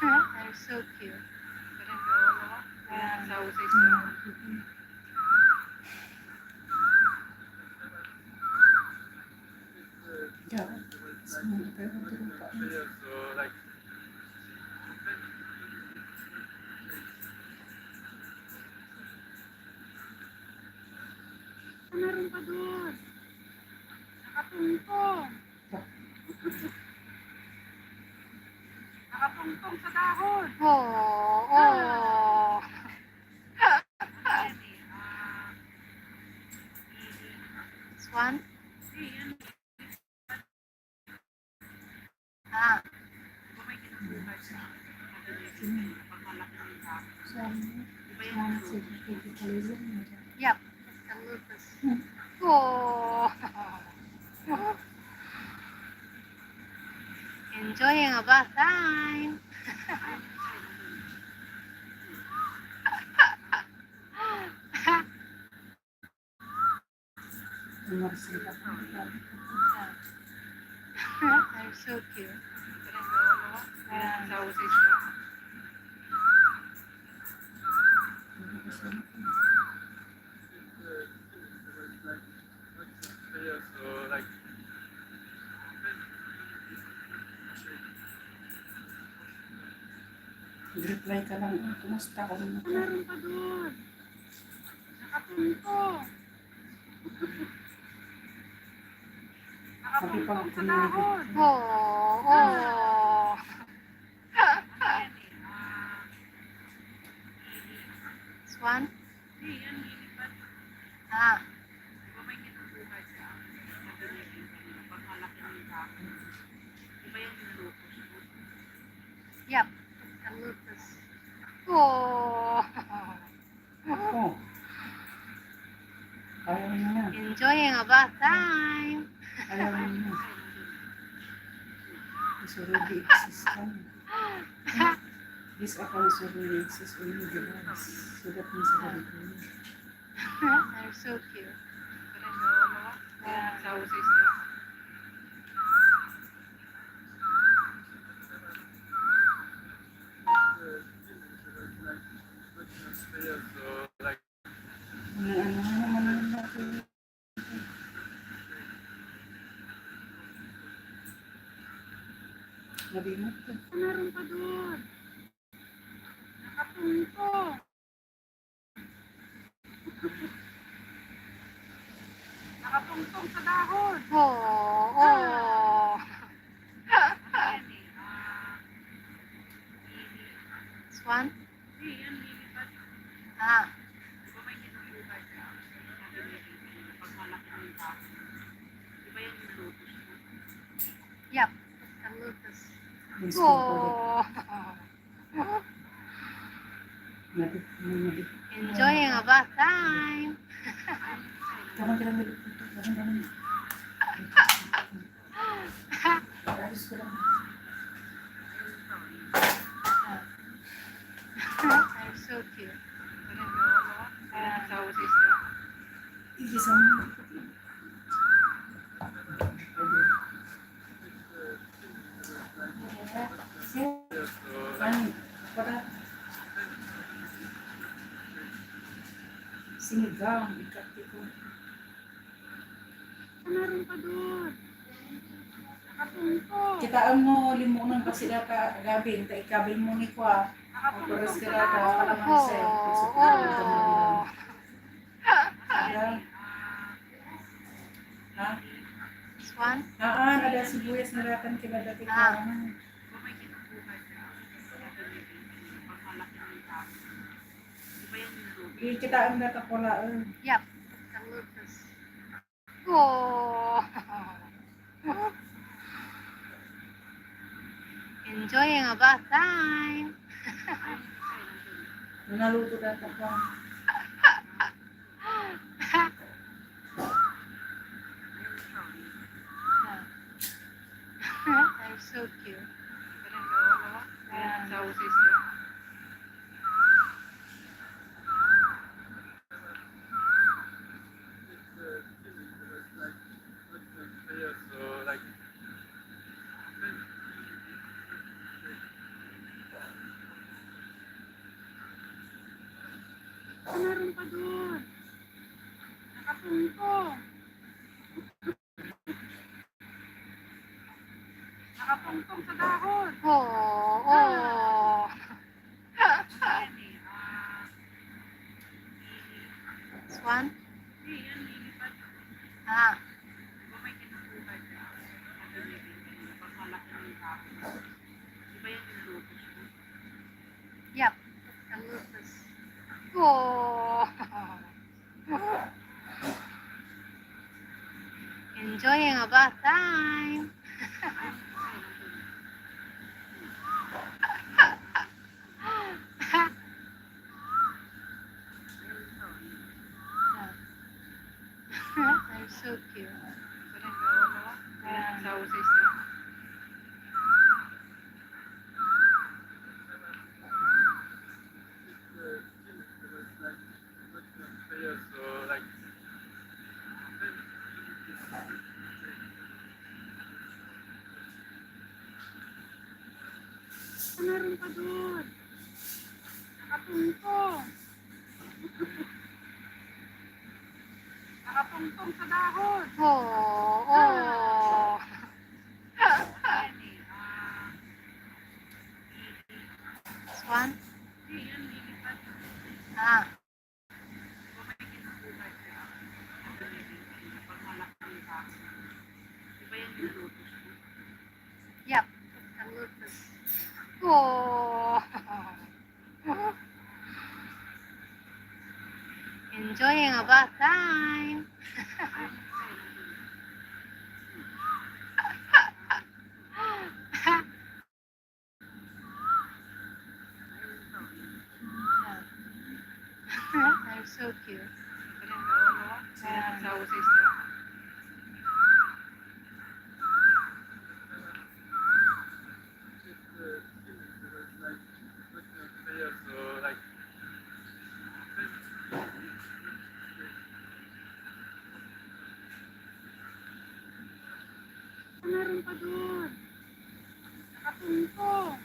I'm so So cute. Ano rin pa doon? Nakatungtong. Nakatungtong sa dahon. Oo, oo. Ayan eh, ah, Swan? Ah. Swan, Swan, Yep. Oh. Enjoying a bath time. I'm so cute. Reply ka lang, "Ah, kumusta? Kumusta?" Meron pa doon. Nakapunto. Nakapunto sa dahon. Oo, oo. Swan? Ah. Yep. Ang lotus. Oh. Oh. Ayaw niya na. Enjoying a bath time. Ayaw niya na. Isurugi exist ka na. This account is already exist on your device. So that means that it will I'm so cute. Ano, ano, ano, ano, ano, ano. Nabinat ko. Meron pa doon. Nakapunto. Nakatungtong sa dahon. Oo, oo. Swan? Ah. Yep. Ang lotus. Oh. Enjoying a bath time. Kamu kira dulu. Kamu, kamu. Ayos ko lang. I'm so cute. Igisa mo. Ano? Para sinigang, ikati ko. Meron pa doon. Nakatungko. Kitaan mo, limunan kasi data, gabi, ta ikabil mo ni kwa. Nakatungko. Oras ka sa data, dahon. Wala man sa'yo. Oo. Sige. Ha? Swan? Ah, ada sibuyas nga datan kila dati. Ah. Di kita ang data ko laeng. Yep. Oh. Enjoying a bath time. Naluto data ko. I'm so cute. Ano rin pa doon? Nakatungtong. Nakatungtong sa dahon. Oo, oo. Ah. Ayan eh, ah, This one? Hindi, yan, lilipad. Ah. Di ba may kinukuha dyan? Sabi niya din kanina, pag malaki ng dahon. Di ba yan yung lotus? Yep, the lotus. Oh. Enjoying a bath time. They're so cute. Ayan. Meron pa doon. Nakatungtong. Nakatungtong sa dahon. Oo, oo. Ah. Ayan eh, ah, This one? Hindi, yan, lilipad. Ah. Yep, ang lotus. Oh. Enjoying a bath time. They're so cute. Meron pa doon. Nakatungtong.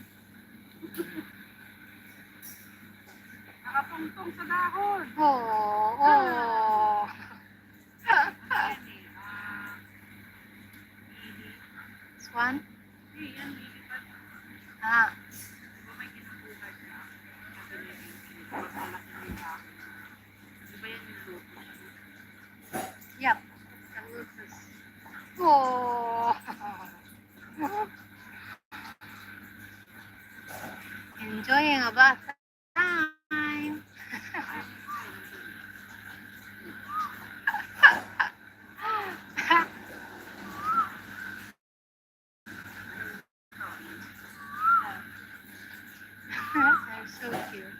Nakatungtong sa dahon. Oo, oo. Ah. Ayan eh, ah, This one? Hindi, yan, lilipad. Ah. Di ba may kinukuha dyan? Sabi niya din kanina, pag malaki ng dahon. Di ba yan yung lotus? Yep, the lotus. Oh. Enjoying a bath time. They're so cute.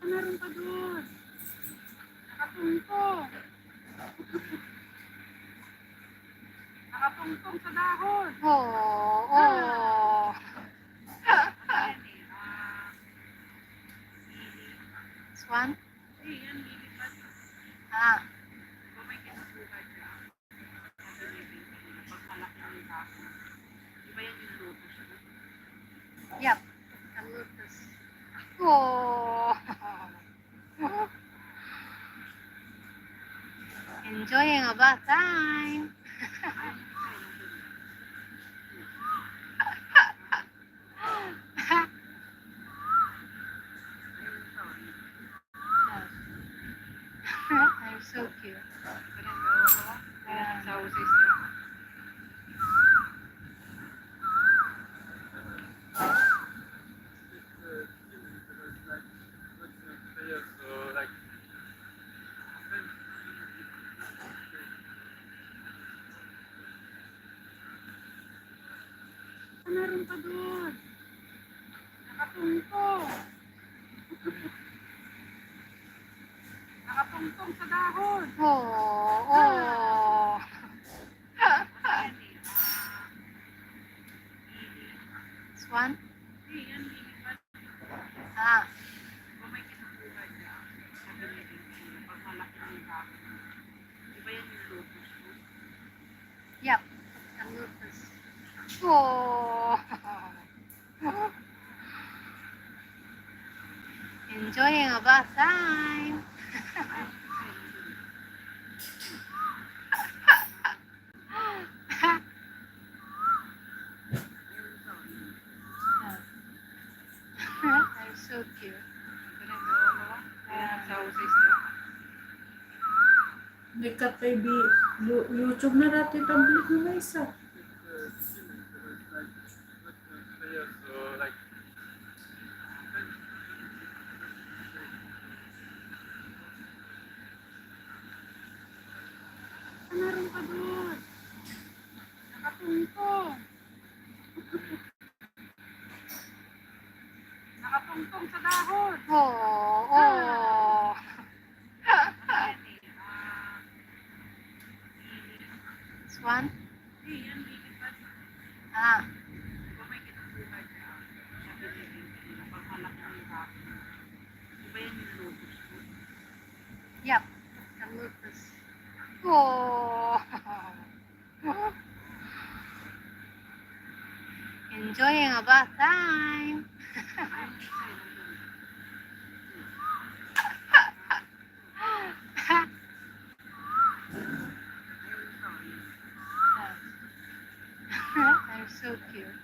Meron pa doon. Nakatungtong. Nakatungtong sa dahon. Oo, oo. Ah. Ayan eh, ah, This one? Hindi, yan, lilipad. Ah. Di ba may kinukuha dyan? Sabi niya din kanina, pag malaki ng dahon. Di ba yan yung lotus? Yep, the lotus. Oh. Enjoying a bath time. They're so cute. Ayan. Meron pa doon. Nakatungtong. Nakatungtong sa dahon. Oo, oo. Ah. Ayan eh, ah, This one? Hindi, yan, lilipad. Yep. Oh. Enjoying a bath time. They're so cute. May katay bi-, You-, YouTube na dati tablet na may isa. Ano rin pa doon? Nakatungtong. Nakatungtong sa dahon. Oo, oo. Ah. Ayan eh, ah, Swan? Hindi, yan, lilipad. Ah. Di ba may kinakuha niya? Sabi ni Vincent, pag malaki ang dahon. Di ba yan yung lotus fruit? Yep, the lotus. Oh. Enjoying a bath time. They're so cute.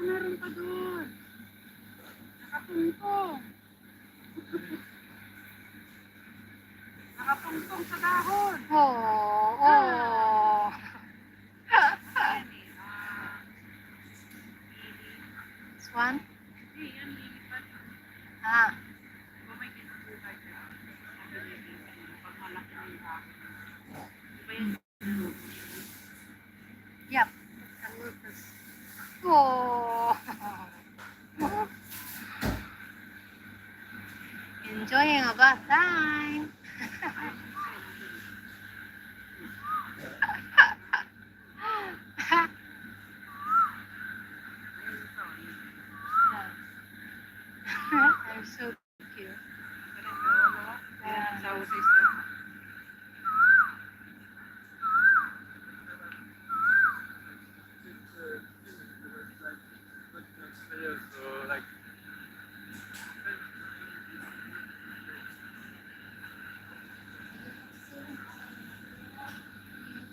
Ano rin pa doon? Nakatungtong. Nakatungtong sa dahon. Oo, oo. Ah. Ayan eh, ah, Swan? Hindi, yan, lilipad. Ah. Di ba may kinakuha niya? Sabi ni Vincent, pag malaki ang dahon. Di ba yan? Yep. Oh. Enjoying a bath time. They're so Thank you. Ayan.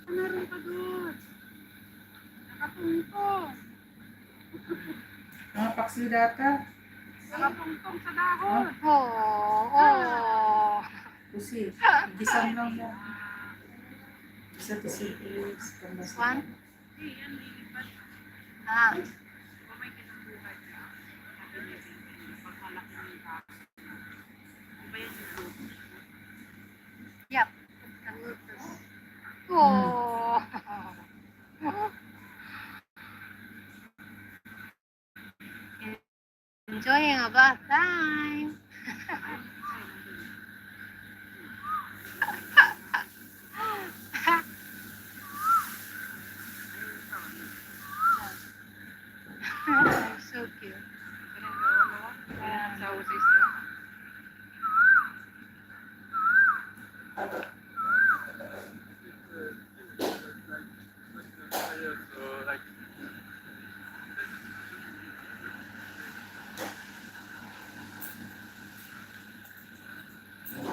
Ano rin pa doon? Nakatungtong. Mga paksiw data. Nakatungtong sa dahon. Ah. Oo, oo. Ah. Kasi, igisam lang mo. Isa to si One. Ah. Yep. Oh. Enjoying a bath time. They're so cute.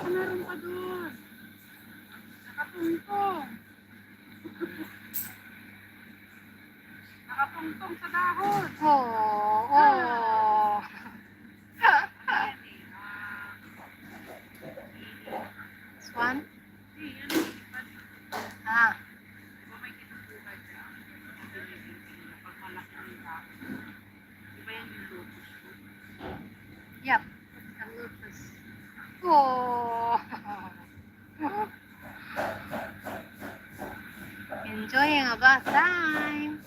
Ano rin pa doon? Nakatungtong. Nakatungtong sa dahon. Oo, oo. Ah. Ayan eh, ah, Swan? Hindi, yan, lilipad. Ah. Di ba may kinukuha siya? Sabi ni Vincent, pag malaki ang dahon. Di ba yan yung lotus fruit? Yep, the lotus. Oh. Enjoying a bath time.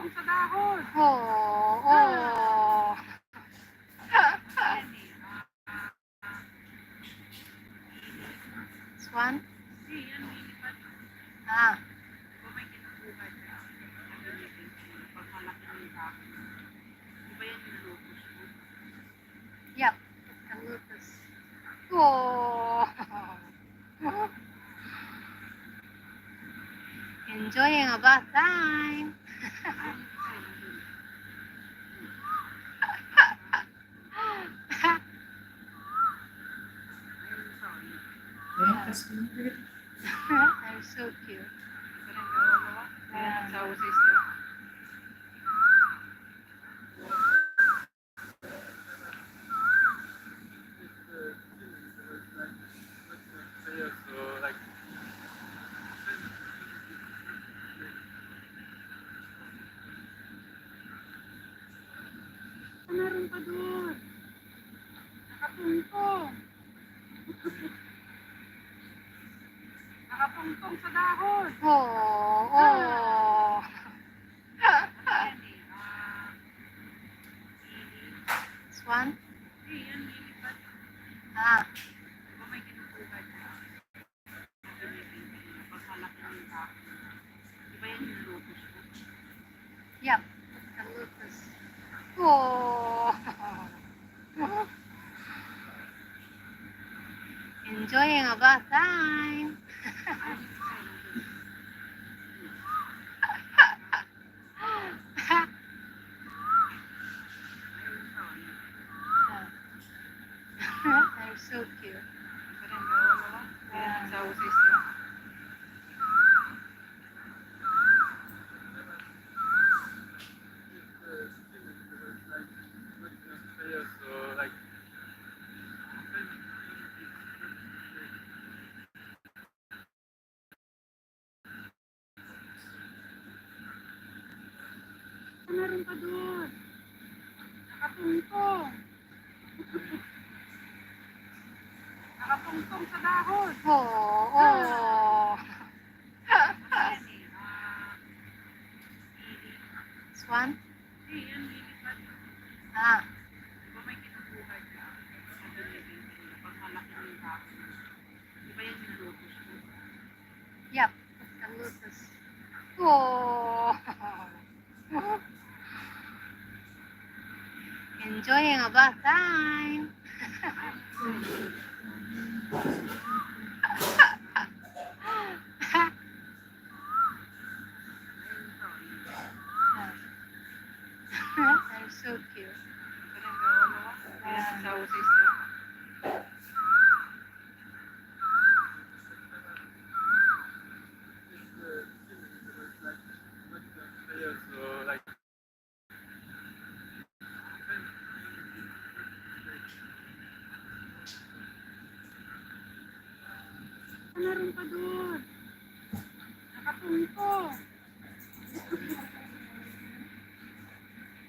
Sa dahon. Oo, oo. This one? Ah. Yep. Lotus. Oh. Enjoying a bath time. I'm so cute. Ano rin pa doon? Nakatungtong. Nakatungtong sa dahon. Oo, oo. Ayan eh, ah, Swan? Hindi, yan, lilipad. Ah. Di ba may kinukuha dyan? Pagkalaki ng dahon. Di ba yan yung lotus ko? Yep, the lotus. Oh. Enjoying a bath time. They're so cute. Ano rin pa doon? Nakatungtong. Nakatungtong sa dahon. Oo, oo. Ah. Ayan eh, ah, Swan? Hindi, yan, lilipad. Ah. Di ba may kinukuha dyan? Pag malaki ng dahon. Di ba yan yung lotus ko? Yep, the lotus. Oh. Enjoying a bath time. They're so cute. Ano rin pa doon? Nakatungtong.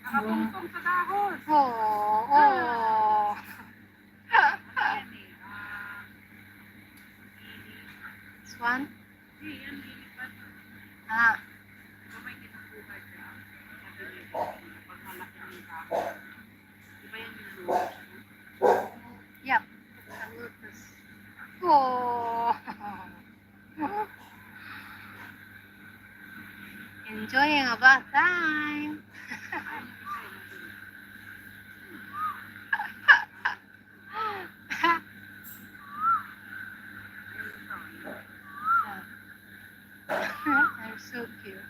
Nakatungtong sa dahon. Oo, oo. Ah. Ayan eh, ah, Swan? Hindi, yan, lilipad. Ah. Di ba may kinukuha dyan? Sabi niya, pag malaki ng dahon. Di ba yan yung lotus ko? Yep, the lotus. Oh. Enjoying a bath time. They're so cute.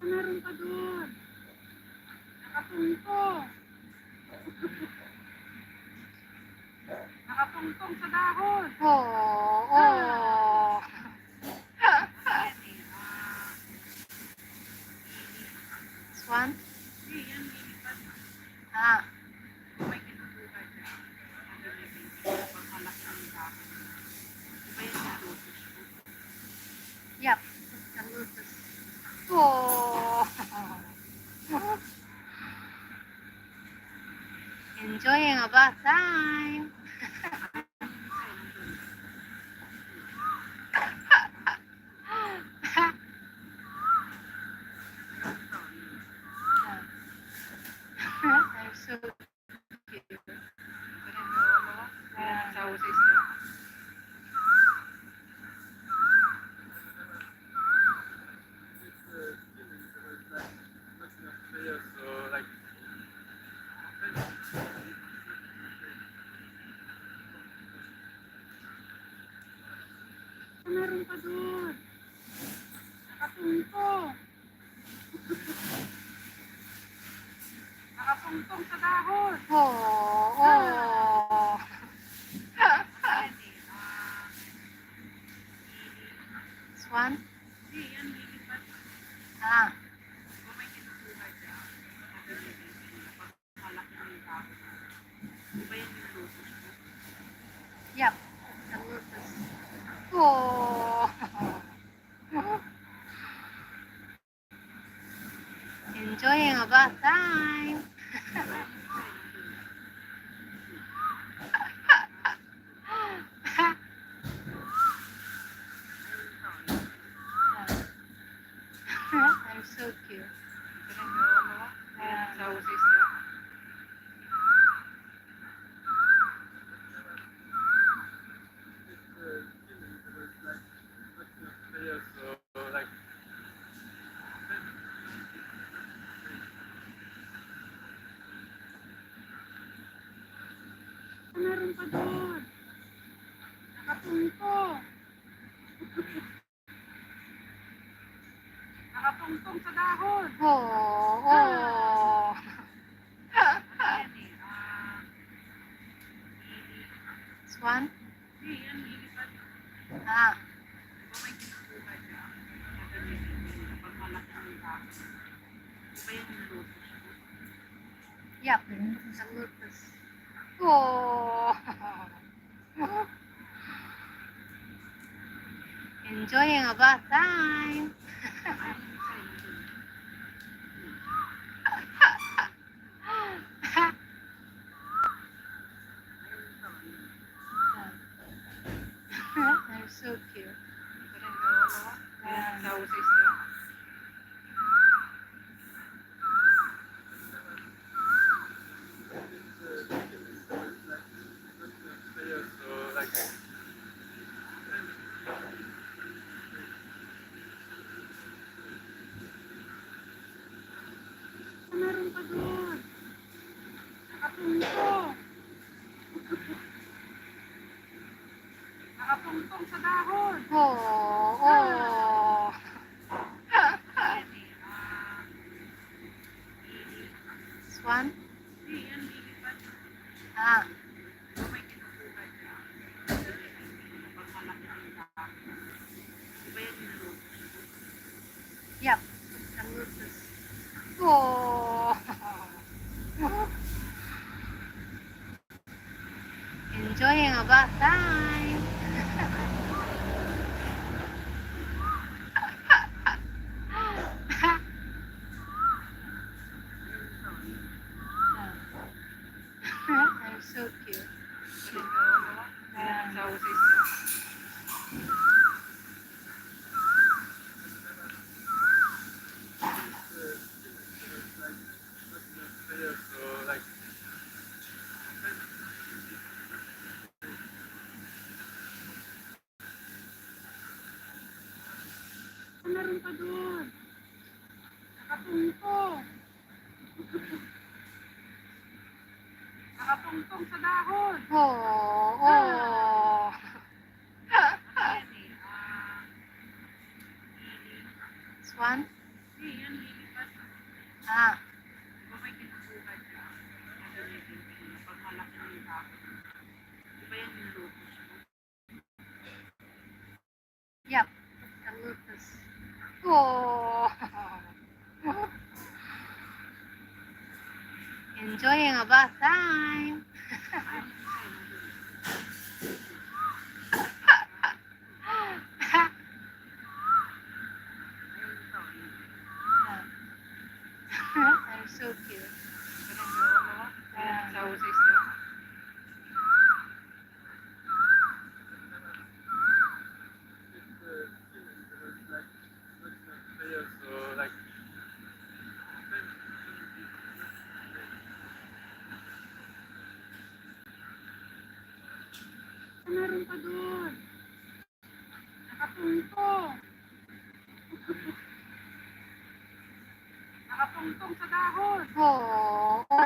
Meron pa doon. Nakatungtong. Nakatungtong sa dahon. Oo, oo. Ah. Ayan eh, ah, Swan? Hindi, yan, lilipad. Ah. May kinukuha dyan. Ang gamitin ko, pag malaki ang dahon. Di ba yan yung lotus ko? Enjoying a bath time. They're so cute. Ayan. Meron pa doon. Nakatungtong. Nakatungtong sa dahon. Oo. Ah. Swan? Hindi, yan, lilipad. Ah. Kung may kinukuha dyan, Yep. Ang lotus. Oh. Enjoying a bath time. They're so cute. Ayan. Meron pa doon. Nakatungtong. Nakatungtong sa dahon. Oo. Ah. Ano yan eh? Ah, Swan? Hindi, yan, lilipad. Ah. Di ba may kinukuha dyan? Pag malaki ang dahon. Di ba yan yung lotus? Yep, ang lotus. Oh. Enjoying a bath time. They're so cute. Ayan. Meron pa doon. Nakatungtong. Nakatungtong sa dahon. Oo. Ah. Swan? Ah. Yep. Ang lotus. Oh. Enjoying a bath time. They're so cute. Ayan. Meron pa doon. Nakatungtong. Nakatungtong sa dahon. Oo. Ah. Ayan eh, ah, Swan? Hindi, yan, lilipad. Ah. Di ba may kinukuha dyan? Pag malaki ang dahon. Di ba yan yung lotus? Yep. Ang lotus. Oh. Enjoying a bath time. They're so cute. Ayan. Meron pa doon. Nakatungtong. Nakatungtong sa dahon. Oo.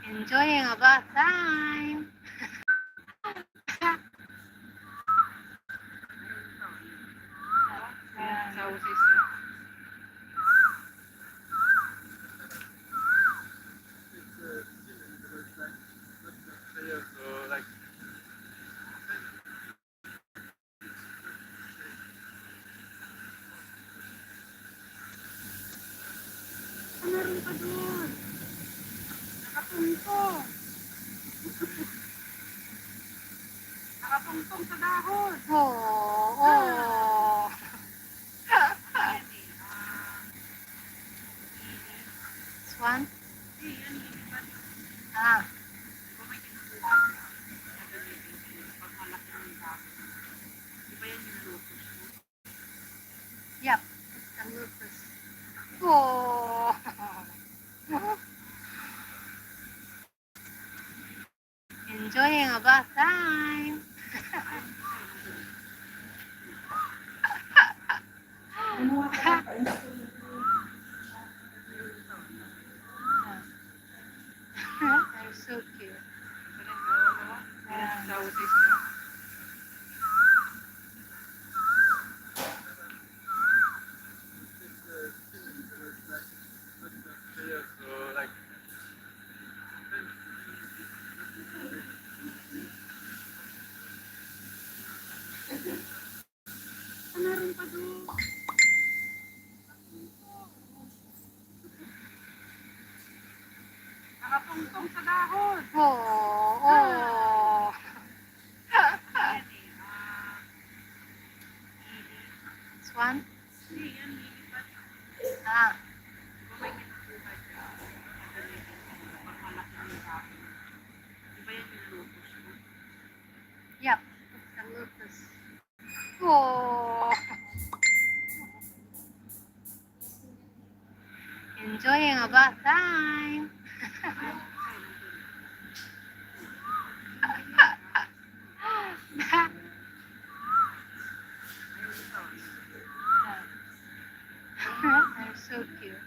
Enjoying a bath time. Meron pa doon. Nakatungtong. Nakatungtong sa dahon. Oo. Ayan eh, ah, Swan? Ah. Di ba may kinukuha siya? Pag malaki ng dahon. Di ba yan yung lotus? Yep, it's the lotus. Oh. Enjoying a bath time. They're so cute. Yeah. Meron pa doon. Nakatungtong sa dahon. Oo. Ayan eh, ah, Swan? Ah. Yep, it's the lotus. Oh. Enjoying a bath time. They're so cute.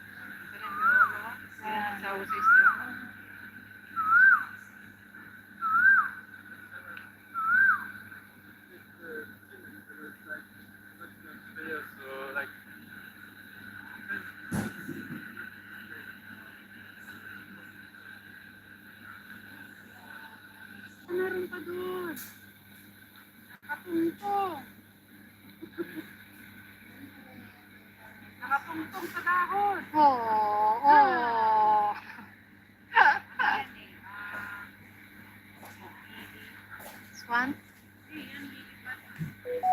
Meron pa doon. Nakatungtong. Nakatungtong sa dahon. Oo. Ayan eh, ah, Swan?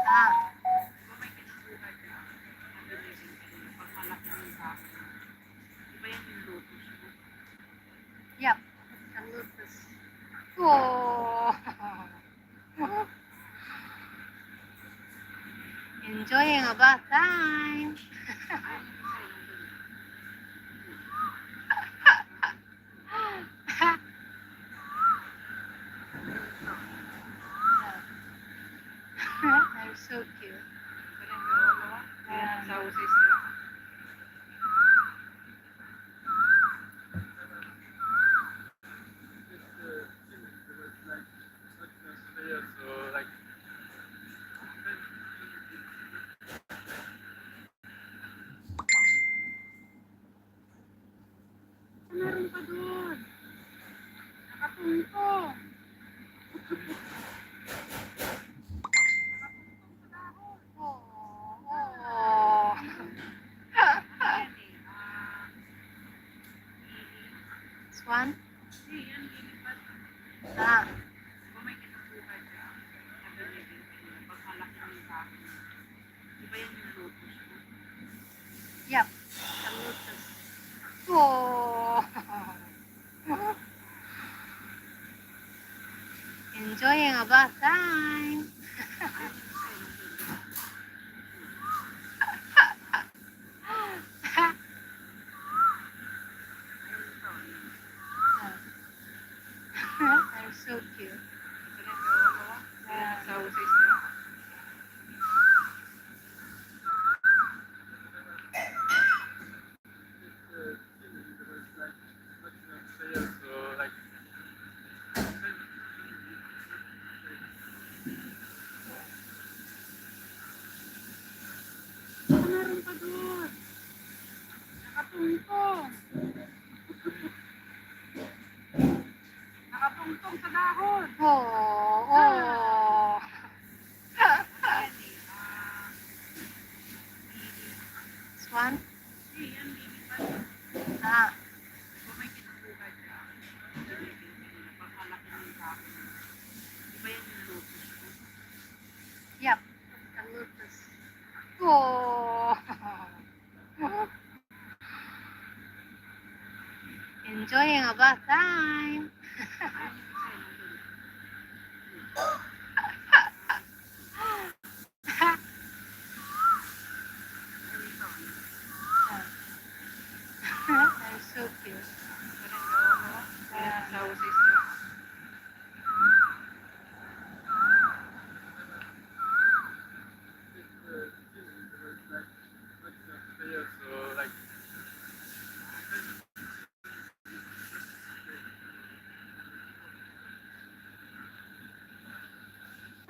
Ah. Yep, it's the lotus. Oh. Enjoying a bath time. They're so cute. Meron pa doon. Nakatungtong. Oo. Ayan eh, ah, Swan? Ah. Di ba may kinukuha siya? Pag malaki ng dahon. Di ba yan yung lotus? Yep, the lotus. Oh. Enjoying a bath time. They're so cute. Yeah. Meron pa doon. Nakatungtong. Nakatungtong sa dahon. Oo. Ah. Ayan eh, ah, Swan? Hindi, yan, lilipad. Ah. Di ba may kinakuha dyan? Pag malaki ng dahon. Di ba yan yung lotus? Yep. Ang lotus. Oh. Enjoying a bath time. They're so cute. Yeah.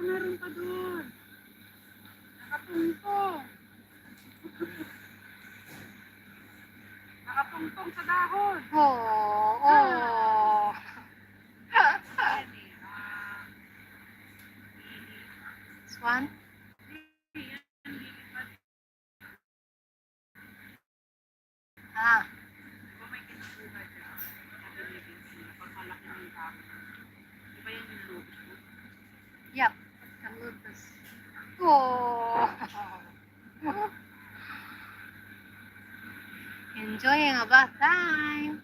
Meron pa doon. Nakatungtong. Nakatungtong sa dahon. Oo. Ah. Ayan eh, ah, Swan? Ah. Yep. Ang lotus. Oh. Enjoying a bath time.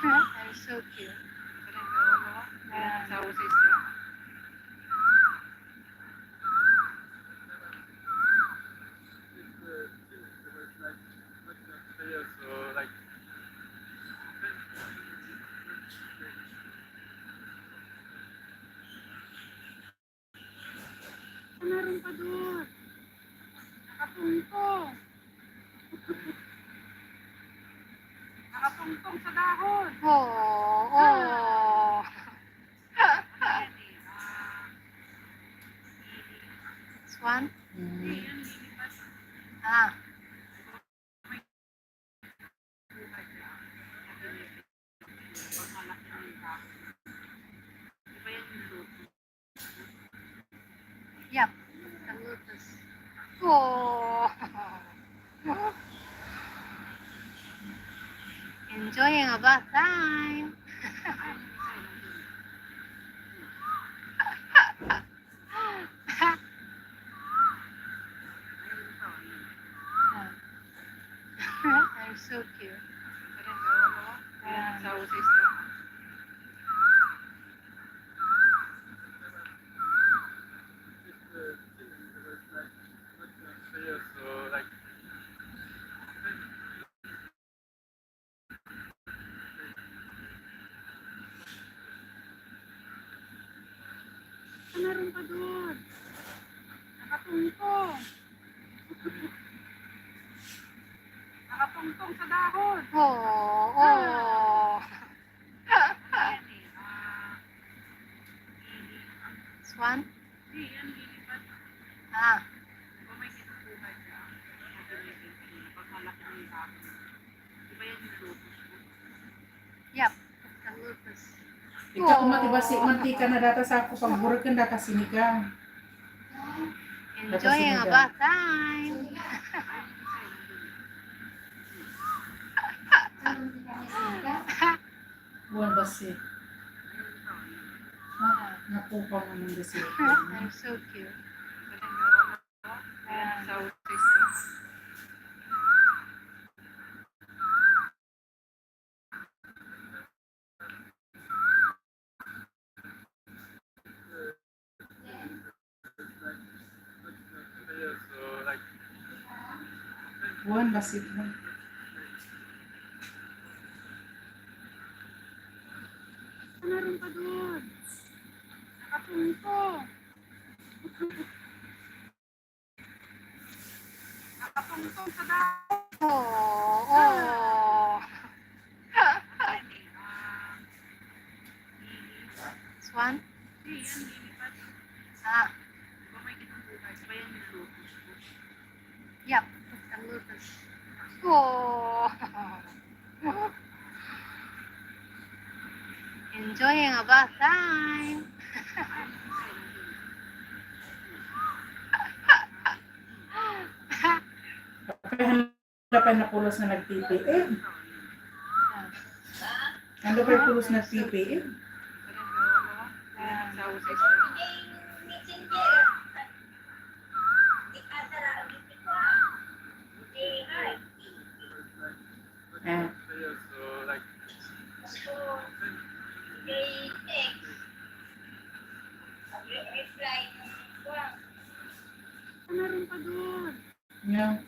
They're so cute. Yeah. Meron pa doon. Nakatungtong. Nakatungtong sa dahon. Oo. Ah. Ayan eh, ah, Swan? Mm. Ah. Yep. Ang lotus. Oh. Enjoying a bath time. They're so cute. Yeah. Meron pa doon. Nakatungtong. Nakatungtong sa dahon. Oo, oo. Ah. Ayan eh, ah, Swan? Hindi, yan, lilipad. Ah. Di ba may kinakuha dyan? Pag malaki ng dahon. Di ba yan yung lotus? Yep. Ang lotus. Ikaw, oh, mati basi, mantika na data sa ako, pagbureken data sinigang. Enjoying a bath time. Buwan basi. Na, nakupa mo ng desisyon. They're so cute. Yeah. Buwan, basit na. Ano rin pa doon? Nakatungko. Nakatungtong sa dahon. Oo, oo. Swan? Ah. Yap, ang lotus. Oh. Enjoying a bath time. Ano pa yung napulos na nag-P P M? Ano pa yung pulos na P P M? Ah. Meron pa doon. Yeah.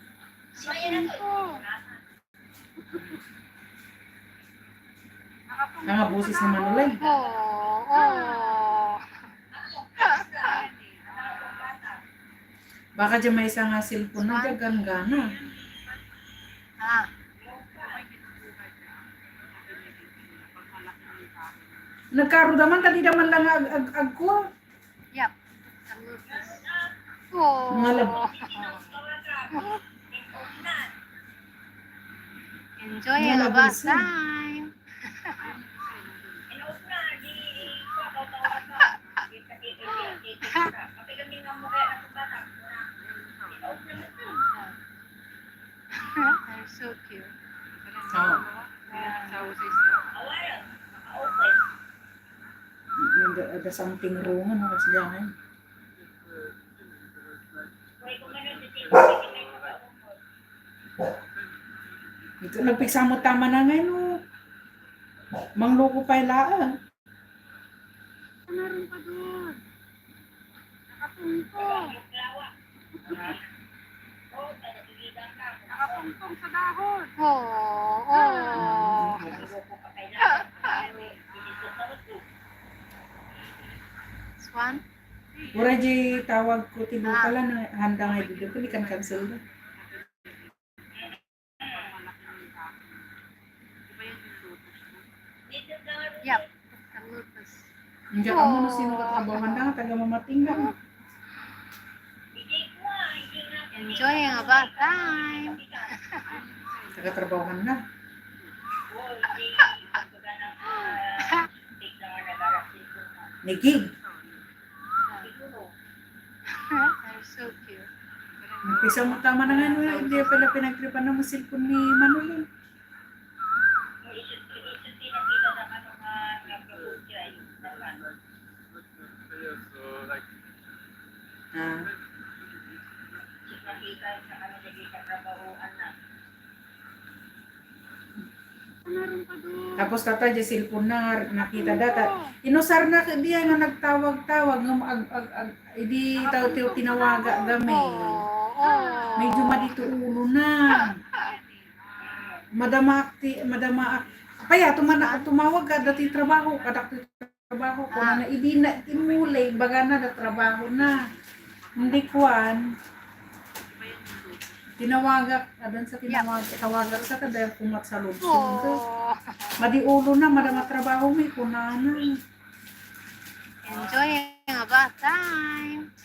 Sa pinto. Ang boses ni Manolay. Oo, oo. Baka dyan may isa nga cellphone na dyan, gana-gana. Ah. Nagkaroon naman, tadi naman lang ag-, ag-, agko. Yap. Oh. Ngalab-, enjoy ang bus time. They're so cute. Oh. There's something wrong, ano, kasi diyan. Ito, nagpiksa mo tama na ngayon, oh. Mangloko pa ila, ah. Meron pa doon. Nakatungtong. Nakatungtong sa dahon. Oo, oo. Swan? Uray di tawag ko ti lokal, ah, na handa nga dito, pwede kan cancel na. Yep. Hindi ka mo no sino katrabahoan na, taga Mamating na. Enjoy ang bata time. Taga trabahoan na. Ni Gig. They're so cute. Umpisa mo tama na nga, no? Hindi pala pinagtripan ng cellphone ni Manolo. Ah. Tapos tatay, di cellphone na nga, nakita data. Inusar na ka diay nga nagtawag-tawag, nga ag-, ag-, ag-, idi taw-, taw-, tinawaga kami. Medyo madito ulo na. Madamaak ti, madamaak. Kaya, tuma-, tumawag ka, dati trabaho, kadak ti trabaho ko, ah, na, na, idi na, imuli, baga na, da trabaho na. Hindi kuan. Tinawagak, adan sa tinawag, tawagak sa kada kumat sa lubsong ko. Oh. Madi ulo na, madama trabaho mi, kunana. Enjoying a bath time.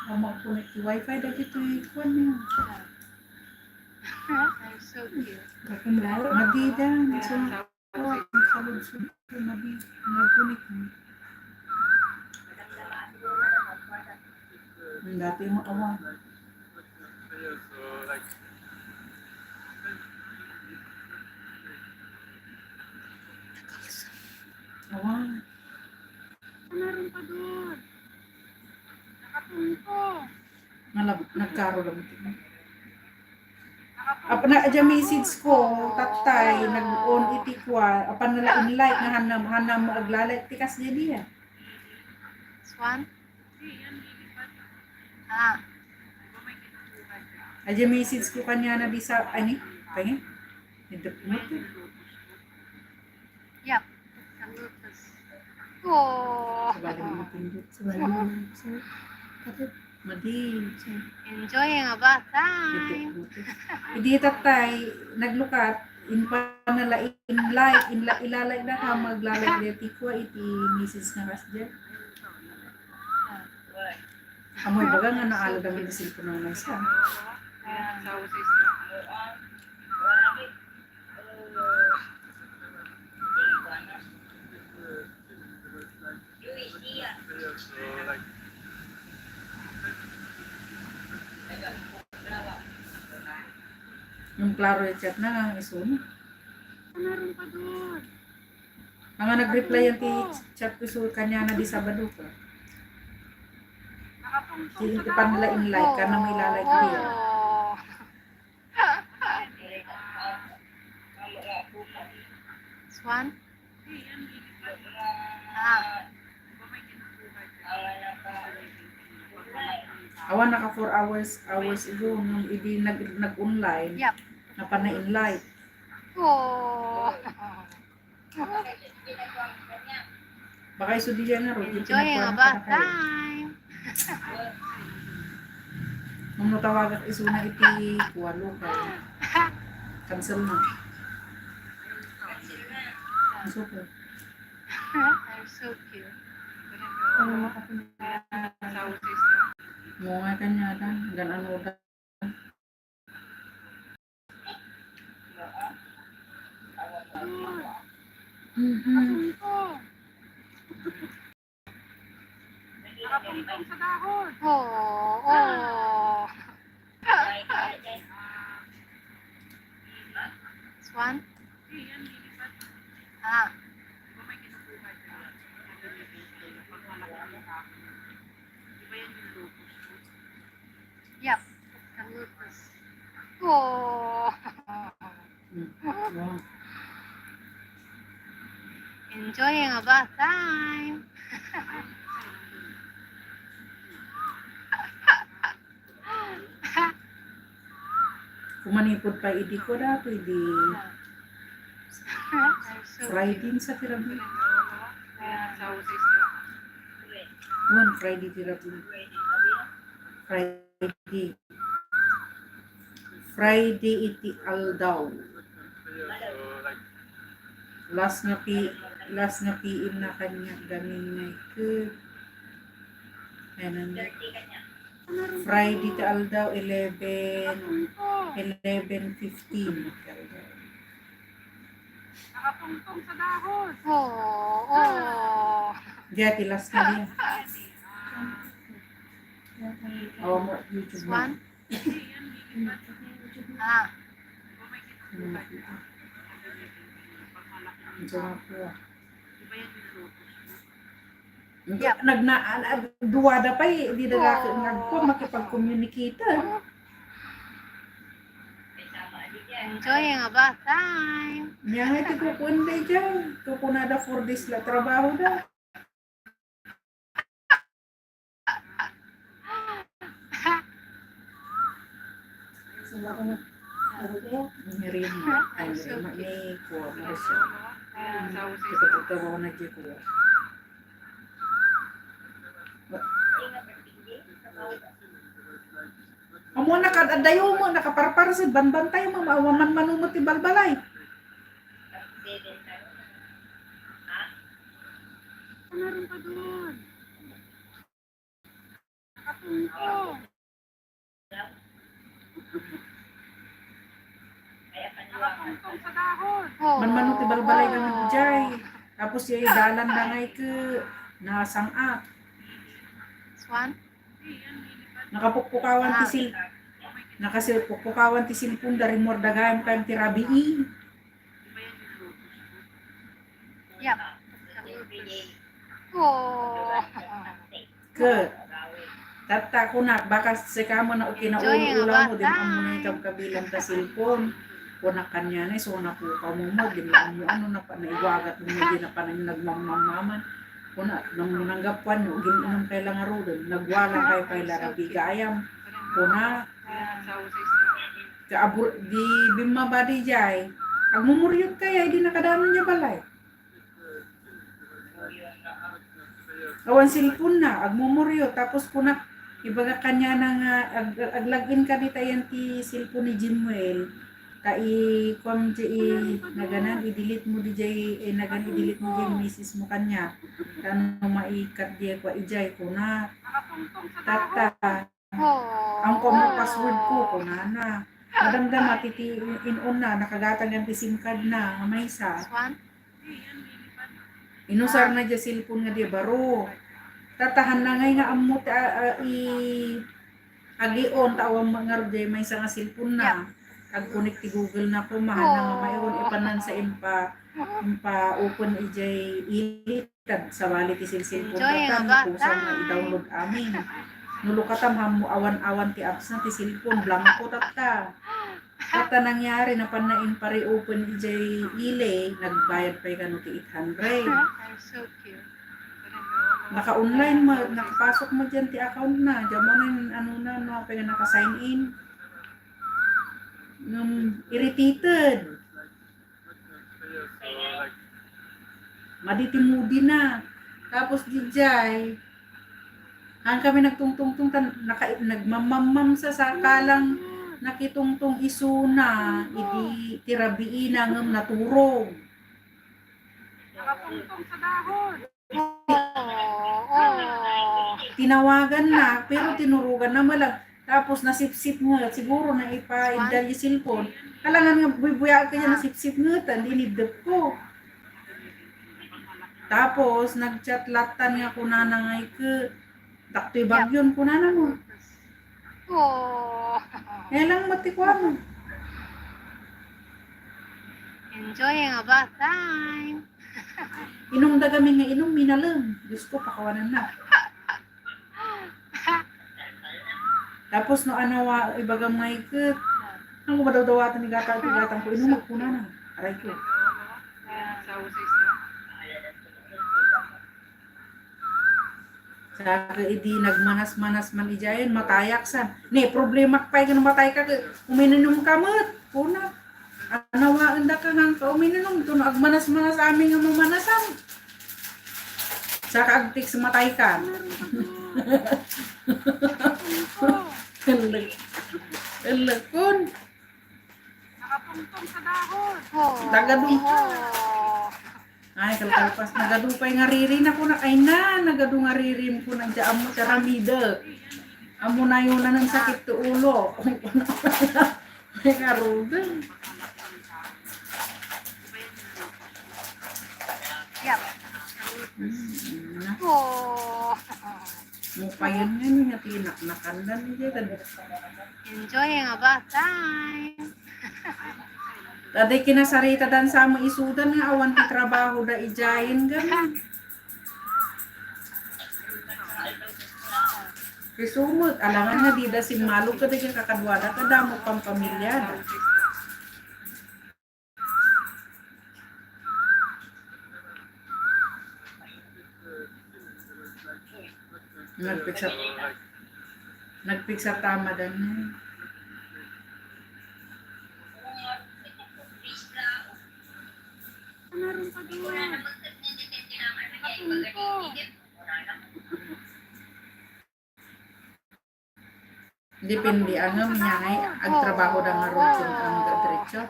Ang mag-connect ti wifi, dagiti kuan niya. They're so cute. Madida, so, ang salud-sud, madi-, mag-connect. Ang dati mo awan. Awan. Meron pa doon. Nakatungko. Nalab-, nagkaro lang ito. Apa na, adya message ko, tatay, nag-on iti kwa, apan nala in light nga hanam, hanam mo aglalit, tikas di diya. One? Ah. Adya message ko kaniana di sa, ani? Kanya? Nindot mo to. Yep. Oh. Sabali mo tindot. Sabali mo, sir. Madi. Enjoying a bath time. Idi tatay, naglukat, in panala, in like, in la-, ilalike na ka, maglalike deti ko, iti message na kas dyan. Amoy baga nga naalad ang cellphone ng isa. Yung klaro yung chat na, ang iso na. Ano rin pa doon? Ang nag-reply yan ti chat ko so kanya na di Sabado ka. Nakatungtong Di sa ipan la in dahon. Like, kana may lalike niya. Oh. Swan? Ah. Awan naka four hours, hours ago, nung idi nag-, nag-online, Yep. napana in live. Oh. Baka isu diyan nga, Ruth, yung Enjoying a pinakuha bath ka na kayo. Time. Nung natawagak isu na iti kuwalo ka, cancel na. Ang super. I'm so cute. Ano makapag- Mo nga kanya, gan ano, Mhm. Nakatungtong sa dahon. Oo, oo. Swan? Ah. Yep. Oh. Enjoying a bath time. Kumanipod pa idi ko da, pwede. Friday sa Tirabin. One Friday Tirabin. Friday. Friday iti aldaw. Last nga pi-, last nga P M na kanya gamin nga ikut. Ayan. Friday ti aldaw, eleven, eleven fifteen. Nakatungtong sa dahon. Oo, oo. Diya, ti last na niya. Awa mo, YouTube mo. Swan? Ah. Hmm. Ito nga po. Yep. Nag-, nag-, duwada pa eh, di da Oo. Nagkuha, makipag-communicate. Enjoying a bath time. Nya nga iti kukuan da dyan. Kukunada four days la trabaho da. Ni Rima, ay, ni Rima, ni Kuya Marcia. Ito, ito, ito, na di Kuya. Amo na kad adayo mo, nakaparpar si banbantay mo, maawaman manumot ti balbalay. Ano rin pa doon? Nakatungtong. Nakatungtong sa dahon. Oh. Manmano ti balbalay kami, Jay. Tapos yung dalan na ngay ke nasang-at. Swan? Nakapukpukawan ti Ah. sil-, nakasil-, pukpukawan ti cellphone, da rimor dagayam kayam ti rabii. Yep. Oh. Ke. Tatta, kunak, baka sika mo na okay na Enjoying ulo-ulo mo, a din ang muna time. Ikabkabilan ta cellphone. Kunak kanya na, so napukaw mo mo, din lang mo, ano, na pa, naiwagat mo, din na pa na yung nagmamamaman. Kuna, nang, nanggapuan, gin-inum kay la ngaruden, nagwala kay pay la rabii gayam. Kuna, kaabur-, di bimmaba di jay. Agmumuryot kay, ay di nakadanon jay balay. Awan cellphone na, agmumuryot. Tapos kuna, ibaga kaniana nga, ag-, ag-, ag-login ka dita yan ti cellphone ni Jimuel. Ta i-, kuan mo di, i-, naganan, i-delete mo di jay, eh, nagan, i-delete mo jay misis mo kaniana. Ta no maikat di, kua, ijay, kuna. Tata. Ang kuan mo password ko, kunana. Madamdama, ti, ti in-, in-on na, nakagatang yan ti SIM card na, nga maysa. Inusar na jay cellphone nga di baro. Tata, hanna ngay nga ammo ti, a, a, i-, agi-on, ta awan ngarud jay maysa nga cellphone na. Agconnect ti Google na ko, mahanna nga may-on, ipanan sa impa-, impa-open ijay ili. Kad sabali ti cellphone tatta, no kusa nga i-download amin. No lukatam, hammo awan-awan ti apps na ti cellphone, blanco tatta. Tatta nangyari, napan na impa-reopen ijay ili, nagbayad pay kano ti eight hundred. I'm so cute. Naka-online mo, nakapasok mo dyan ti account na. Diyan mo na yung ano na, no, pwede naka-sign in. Ngem, irritated. Madi ti mood na. Tapos dijay, han kami nagtungtungtong tan naka-, nagmamamam sa sakalang nakitungtong isuna, idi ti rabiina ngem naturog. Nakatungtong sa dahon. Oo, oo. Tinawagan na, pero tinurugan na malang. Tapos nasipsip nga, siguro na ipa-, idal yung cellphone. Kalangan nga buy-buyaag kanya nasipsip nga, tan dinibdep ko. Tapos, nag-chat latan nga kunana nga ike, daktoy bagyon, kunana mo. Oo. Eh, lang matikuan mo. Enjoying a bath time. Inumda kami nga inum, minalem. Diyos ko, pakawanan na. Tapos no, anawa, ibagam nga iket. Ang kumadawdawatan ni gata, ti gatang ko, inum, magkuna na. Aray ko. Saka idi nagmanas-manas man idiayen, matayak san. Ne, problemak pay ken matay ka, ket uminum ka met. Kuna. Anawaen da ka nga ka uminum, ket no agmanas-manas amin nga mamanasan. Saka agtiks matay ka. Ellek. Ellek kun. Nakatungtong sa dahon. Oo. Tagadong. Oo. Ay, kalkalpas. Nagadu pay nga ririn ako na. Ay na, nagadu nga ririn ko na dyan. Amo, karamida. Amo na yun na ng sakit to ulo. Ay, karuda. Yep. Mm, na. Oo. Mupayan nga ni nga tinaknakan na niya. Enjoying a bath time. Tadi kinasarita dan sa mo isudan nga awan ti trabaho da ijayen gani. Isumot, alangan nga di da simmalog kadagiti kakaduada, kadamo pang pamilyada. Nagpiksa, nagpiksa tama dan. Ano rin pa doon? Depende, ano, nga ay agtrabaho da nga routine ang diretso.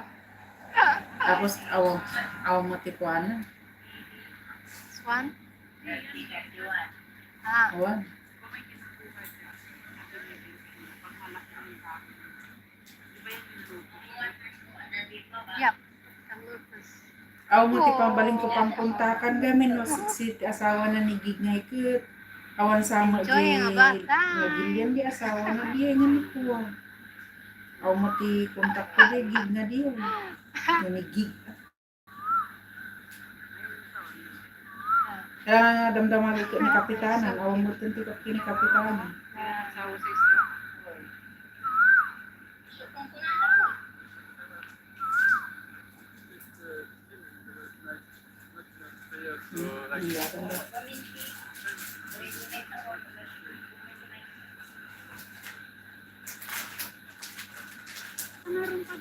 Tapos, aw, aw mo ti kuana. Swan? Ah. Awan. Yep. Aw mo ti pambalin ko pampuntakan gamin, no, si, si asawa na ni Gig nga iket. Awan sa mo di nagilian di asawa na di nga ni kuwa. Aw mo ti kontak ko di Gig nga di. Nga ni Gig. Kaya nga damdaman ko ni Kapitanan, awan mo ti ni Kapitanan. Hmm, iya, tanda.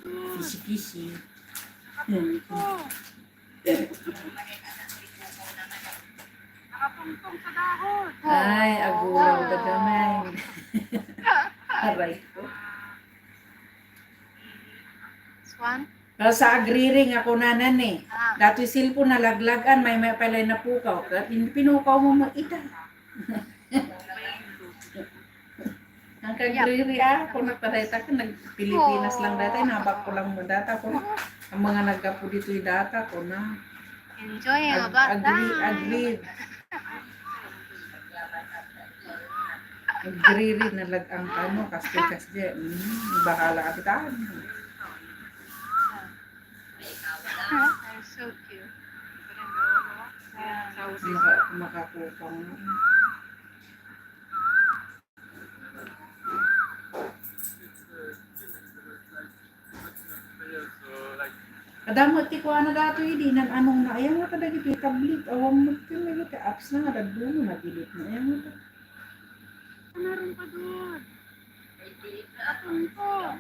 Kisi-kisi. Hmm. Nakapungtong sa dahon. Ay, agulaw da gamay. Aray ko. Swan? Ah, sa agriring ako nanan eh. Ah. Datoy cellphone nalaglagan, may, may pala napukaw. Ket in-, pinukaw mo mo ita. Ang kagriri, ah, kung nagpadayta ka, nag-Pilipinas lang data, inabak ko lang mo data, kung ang mga naggapu dito'y data, ko na. Enjoy ang Ag-, about agri-, time. Agri. Agriri na lag ang ano, kaste, kaste. Mm, bahala ka kita. I'm so cute. Maka-, makakupang. Adda met ti kuana datoy, di nan anong na. Ayaw nga ta dagiti tablet. Awan met ti, may ti apps na nga daduma, na-delete na. Ayaw nga ta. Ano rin pa doon? Apunto.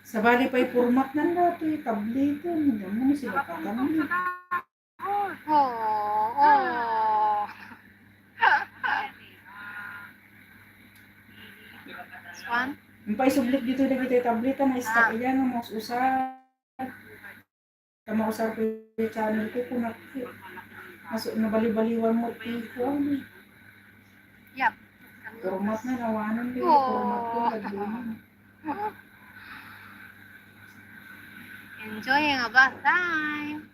Sabali pa'y format nan datoy, tablet. Hindi mo sila katamlet. Oo, oo. Swan? Ang paisublit dito dagiti tableta na istak iya nga maus-usar. Ta mausar ko yung channel ko, kunak ko. Masu-, nabali-baliwan mo ti kuwan. Yap. Format na, nawanan din. Oo. Format ko, nagbunan. Enjoying a bath time.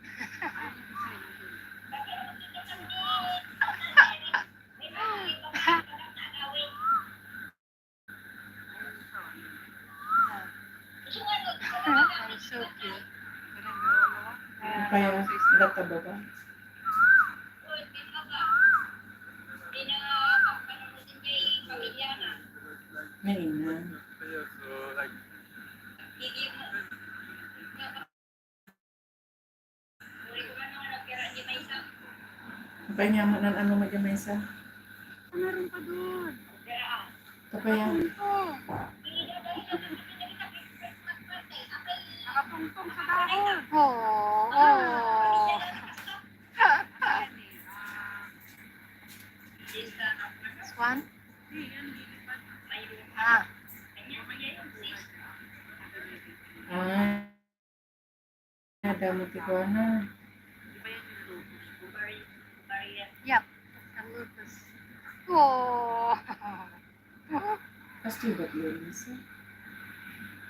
I'm so cute. Kaya, data ba ba? May ina. Ang kanya mo ng ano, may gamesa. Ano rin pa doon? Ito kaya? Ano to? Nakatungtong sa dahon. Oo, oo. Swan? Ah. Ah. Adda met ti kuana. Yep. Ang lotus. Oh. Pasti ba yun, Lisa?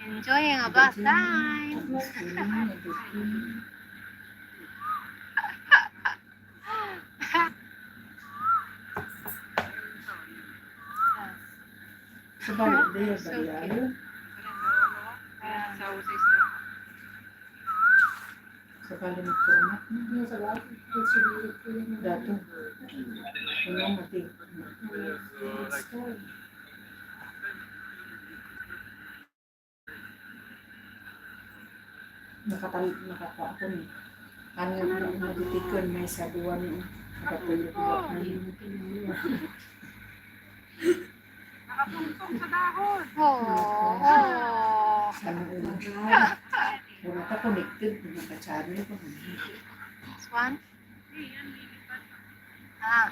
Enjoying a bath time. Pasti yun, nagpipin. Sabali, daya, daya, ayun. Sabali, nagpormat na. Dato. Ano, mati. Nakatal-, nakakuha ko ni. Ano nga, ano nga, ditigon, may saduan, eh. Nakatulog na ako. Nakatungtong sa dahon. Oo. Sana all. Wala ka connected, naka-channel ko. Swan? Ah.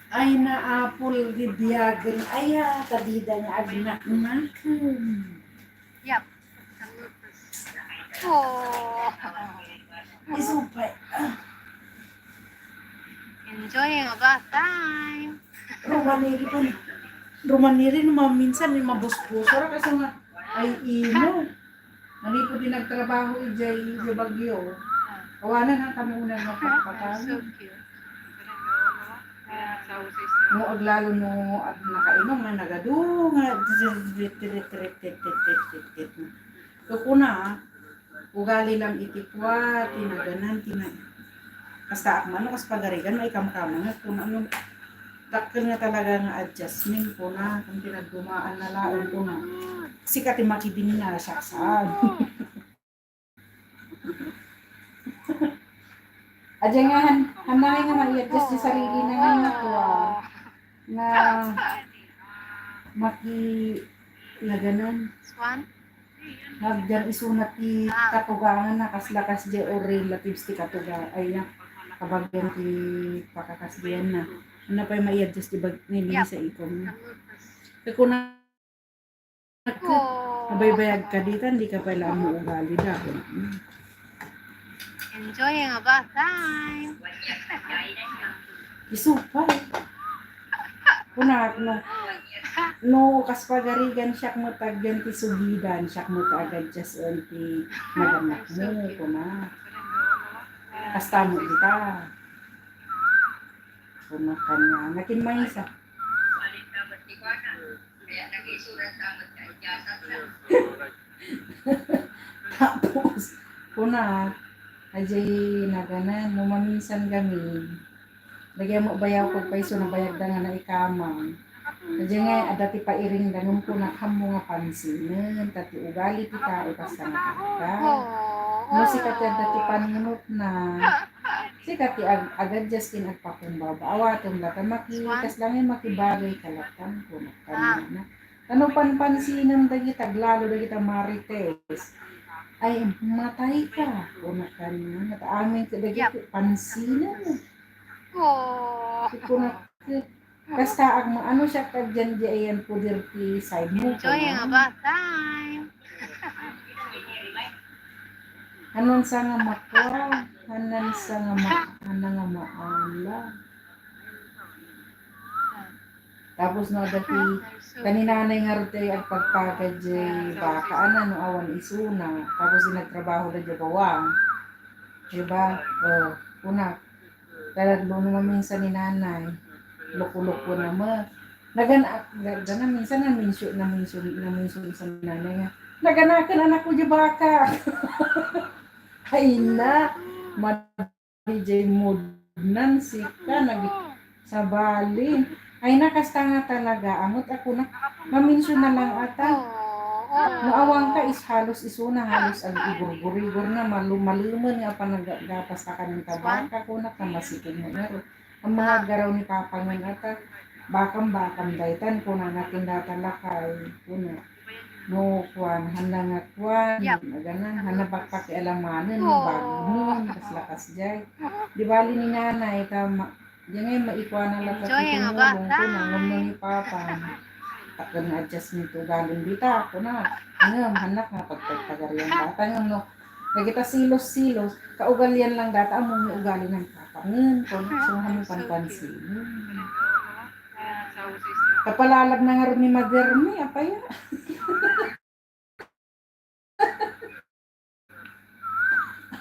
Ay, naapol di biyagen. Ay, ah, kadida nga agnaknaken. Yap. Oh. Isupay. Ah. Enjoying a bath time. Rumaniri pa. Rumaniri no maminsan, may mabusbusor kasi nga, ay, ino. Manipud di nagtrabaho idiay, idiay Baguio. Awanan ang kami unay nga Ah, I'm so cute. No, aglalo no, at nakainom nga nagadu nga. So, kuna, ugali lang iti kua, tinaganan, tina-, basta akman, no, kas pagarigan, maikamkaman nga, kuna, no, dakkel nga talaga nga adjustment, kuna, kung pinagdumaan na laeng, kuna. Sika ti makibinna, siak saan. Adya nga, han-, hanay nga mai-adjust ti sarili na nga, nga kua, nga maki-, naganan. Swan? Nagdian isuna ti katuganganna, kasla kasdiay o relatives ti katuga-, ay, na, kabagian ti pakakasdianna. Ano pay mai-adjust ti bag-, ni Lisa ikom. Kay kuna, nabaybayag ka ditan, di ka pay la ammo ugali da. Enjoying a bath time. Isu pay. Kunak, no, no, kas pagarigan, siak met agyan ti sugidan, siak met agadjasen ti naganakmo, kunak. Kasta met dita. Kunak kaniana, kin maysa. Tapos, kuna, ajay naganan, no maminsan gamin, lagyan mo bayaw ko pa isu, nabayag da nga naikamang. Ajay nga, adda ti pairing da, ngem kuna, ammo nga pansinen, ta ti ugali ti tao, kasta nga tao. No, sika ti adda ti panunot na, sika ti ag-, agadjas ken agpakumbaba. Awaten la, ta maki-, kas la nga makibagay ka latta, kuna, kanana. Ano panpansinem dagiti aglalo dagiti marites? Ay, matay ka, kuna kanana. Ta amin kadagiti pansinem. Oh. Kuna, kasta agma-, ano siak kadian di ayan puder ti side mo, enjoying a bath time. Hanan sa nga makua, hanan sa nga ma-, hanan nga maala. Tapos no, adda ti, ta ni nanay ngarud ti agpagpagad di baka, ana, no awan isuna. Tapos di nagtrabaho da di bawang. Diba? O, kuna. Talaga no maminsan ni nanay. Loko-loko na mo. Nagan-, ga-, gana minsan na-mention, na-mention, na-mention sa nanay nga, "Naganakan anak ko di baka." Ay na. Dijay mood nan sika, nag-, sabali. Ay na, kasta nga talaga, amot ako na, maminsan na lang ata. No awan ka, is halos isuna, halos ag-igurgurigor na, malu-, malumen nga panaggapas ta kanin tabaka, kuna, kamasikin mo na ro. Ang mga garaw ni Papa ngan ata, bakam-bakam daytan, kuna, natin data lakay, kuna. No, kuan, handa nga kuan, yep, agana, handa pakialamanen, no, oo, bagunon, kasla kasjay. Di bali ni nanay, ta ma-, di ngay maikuana la ta enjoying a bath time. Ti tumulong ko, nangulo ni Papa. Taken nga adjustment ti ugalin dita, ako na. Ngem, hanak nga pagpagpagarian data, ngem no, dagita silos-silos, kaugalian lang data, amo nga ugali ni Papa. Ngem, kung, so, handa panpansin. Kapalalab na nga rin ni Mother mi, apaya.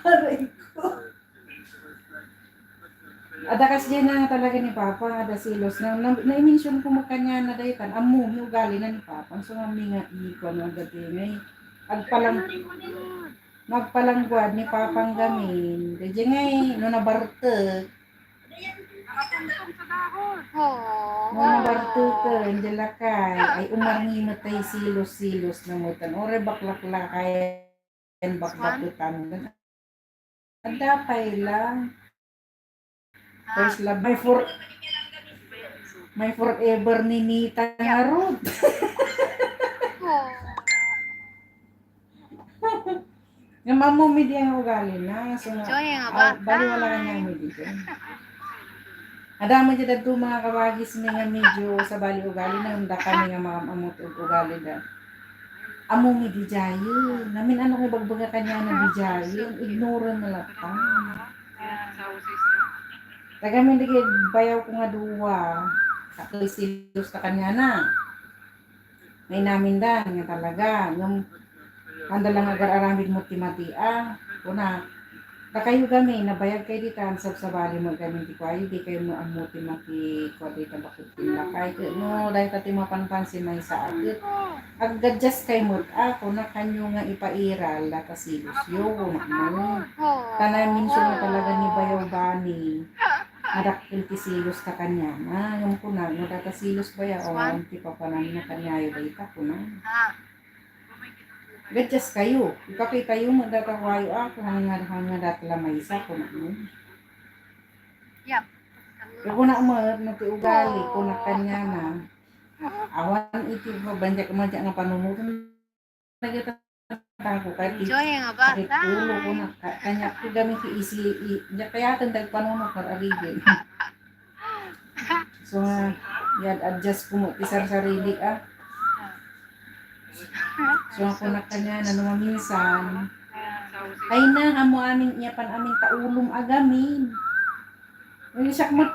Aray ko. Adda kasjay na nga talaga ni Papa, adda silos na, na, na-mention ko makanyan na daytan, ammo, may ugali na ni Papa. So, nga mi nga ikuan nga dati ngay, agpalang-, nagpalangguad ni Papang gamin. Dayjay ngay, no nabartek, oo. No nabarteken, di lakay. Ay, umarngi met tay silos-silos na mutan. Ore, baklak lakay, bakbaketan. Adda pay lang. First love, my for-, my forever ni Nita nga Ruth. Oo. Nga mamumidi ang ugali na. So, enjoying a bath time. Baliwala nga mi di dyan. Adamo dyan dadto mga kabagis mi nga medyo sabali ugali na, handa kami nga maamamot ug ugali da. Ammo mi di jayen. Namin ano nga ibagbaga kaniana di jayen. Ignoran na latta. Tagamin di kay bayaw ko nga duwa. Ako silos ta kaniana. Nainamin da nga talaga, ngem handa lang agar-aramid mo ti mati, a, kuna, ta kayo gamin, nabayag kay ditan, sabsabali mo gamin ti kuayo, di kayo mo ammo ti mati, kua dita bakit tin lakay, ket no, dayta ti mapanpansin maysa a, ket aggadjas kay met, a, kuna kanyo nga ipairal, data silos yo, kuna mo. Tanay minsan nga talaga ni bayaw bani, madakkel ti silos ta kaniana, ngem kuna, no, data silos bayaw, awan ti papananna kaniayo dayta, kuna. Gadjas kayo. Ipakitayo met data kuayo a, hangad, hangad data la maysa, kuna mo. Yep. Kuna met, no ti ugali, kuna kaniana. Awan iti, banjak-banjak nga panunutan. Dagita Tako kay ti Enjoy nga ba? Sakit ulo ko na, ka-, kanya ko gamit ti isi, i-, nya kayaten dagpanunot nga arigin. So nga, yan, adjust ko mo ti sarsarili, ah. So nga, kuna kaniana, no maminsan, ay na, amo amin, iya pan amin ta ulom agamin. Ay, siak met,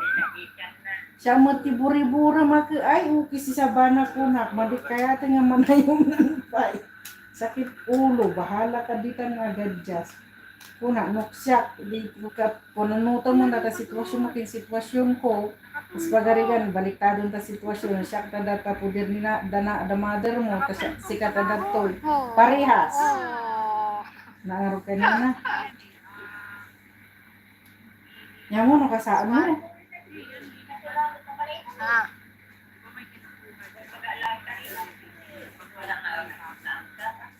siak met ti buri-buri, maki, ay, ukis ti sabana kunak, madi kayaten nga manayom nang pay. Sakit ulo, bahala ka ditan nga agadjust. Kuna, no siak, di ka, panunoten mo na ta sitwasyon mo, ken sitwasyon ko, mas pagarigan, baliktadon ta sitwasyon, siak ta data puder ni na, dana, da mother mo, ta siak, sika ta datoy. Parehas. Naarog ka niya na. Nya mo, no, kasaan mo? Ah.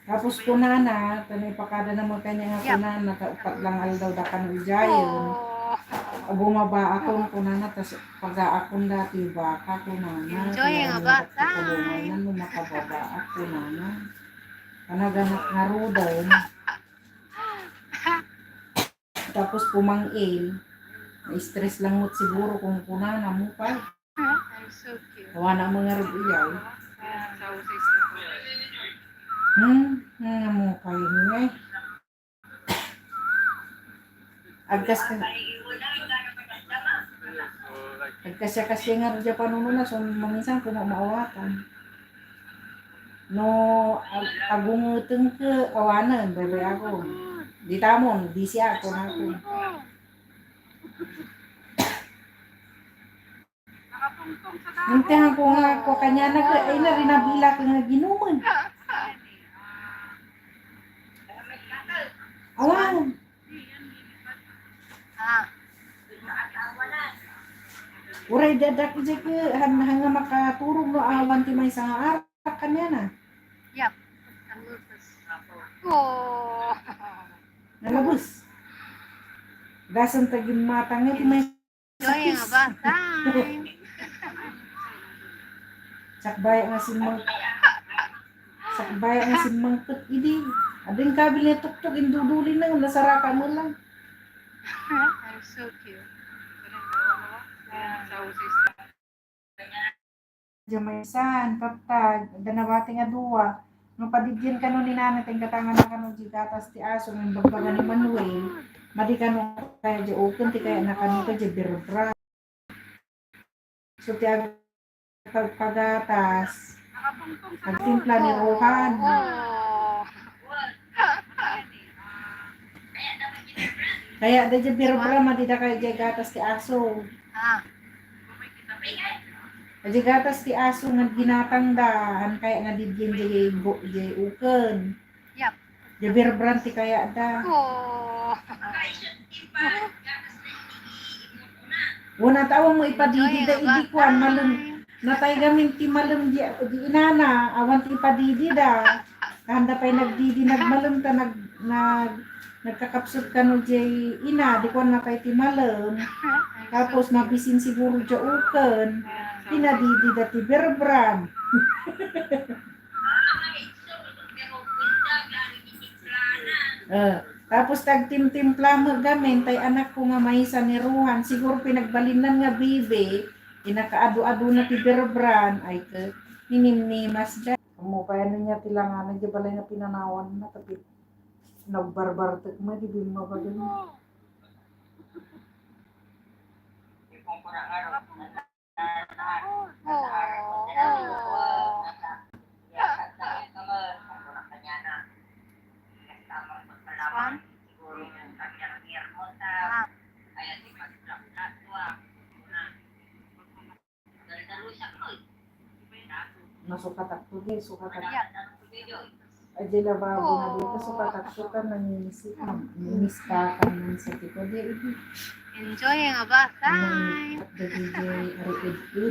Tapos kunana, ta naipakada na mo kanya nga Yep. kunana, ta upat lang aldaw da kano ijayen. Oh. Bumaba ako, kunana, tas pagaakon dati baka, kunana. Enjoy Kaya nga nga bata. Kapulungan mo, makababa ako, kunana. Kanaganak nga rudal. Tapos pumang-il, na-stress lang mo siguro kung kunana mo pa. I'm so cute. Awan na mga rugyaw. Hmm, nga mo kayo nga eh. Agkas ka. Agkasya-kasya nga rugya panununa, so maminsan kuma maawatan. No, ag-, agunguteng ke, awanen, bebe ako. Di tamon, busy ako, nako. Intihan ko nga ako, kanya na ka, ay na rin nabila ka nga ginuman. Awan. Ah. Uray, dadak, ijay ka, han, han nga makaturog no awan ti maysa nga arak kanya na. Yap. Ang lutos. Oh. Nalabos. Gasan ta ginmatang nga ti may Enjoy nga sakis. Bata. Sakbay nga simmang-, sakbay nga simmangpet idi. Ading kabil nga tuktok, induduli na, nasaraka mo lang. I'm so cute. Diay maysa, taptag, adda nabati nga dua. No padidian kano ni nanay, ti gatangan na kano diay gatas ti aso, nga imbagbaga ni Manuel, madi kano kaya diay uken, ti kaya na kano ka diay Bear Brand. So, ti ag-, pagpagatas, agtimpla ni Rohan. Kaya, da diay Bear Brand, madi da kaya diay gatas ti aso. Ah. Diay gatas ti aso nga ginatang da, han kaya nga didian diay go-, diay uken. Yap. Diay Bear Brand ti kaya da. Oh. Wala ta awan mo ipadidi da idi kuan, malem. Natay gamin ti malem di, di inana, awan ti ipadidi da. Kanda pay nagdidi, nagmalem ta nag-, nag-, nagkakapsut kano diay ina, di kuan na pay ti malem. Tapos mabisin siguro diay uken. Pinadidi da ti Bear Brand. Eh, tapos tagtimtimpla met gamin, tay anak ko nga maysa ni Rohan, siguro pinagbalinnan nga bibi, inakaadu-adu na ti Bear Brand, ay ke, ninimnimas da. Ammo pay no ania ti langana, diay balay nga pinanawan na, tapi nagbarbartek mo, di bimmabagan. Nasukatak to, di, sukatak. Ay, di lababo na dito, sukatak to ka, nanginisip, nanginis ka, kan man sa tito, di, di. Enjoy nga ba? Time. At the D J, ari, ed, ed.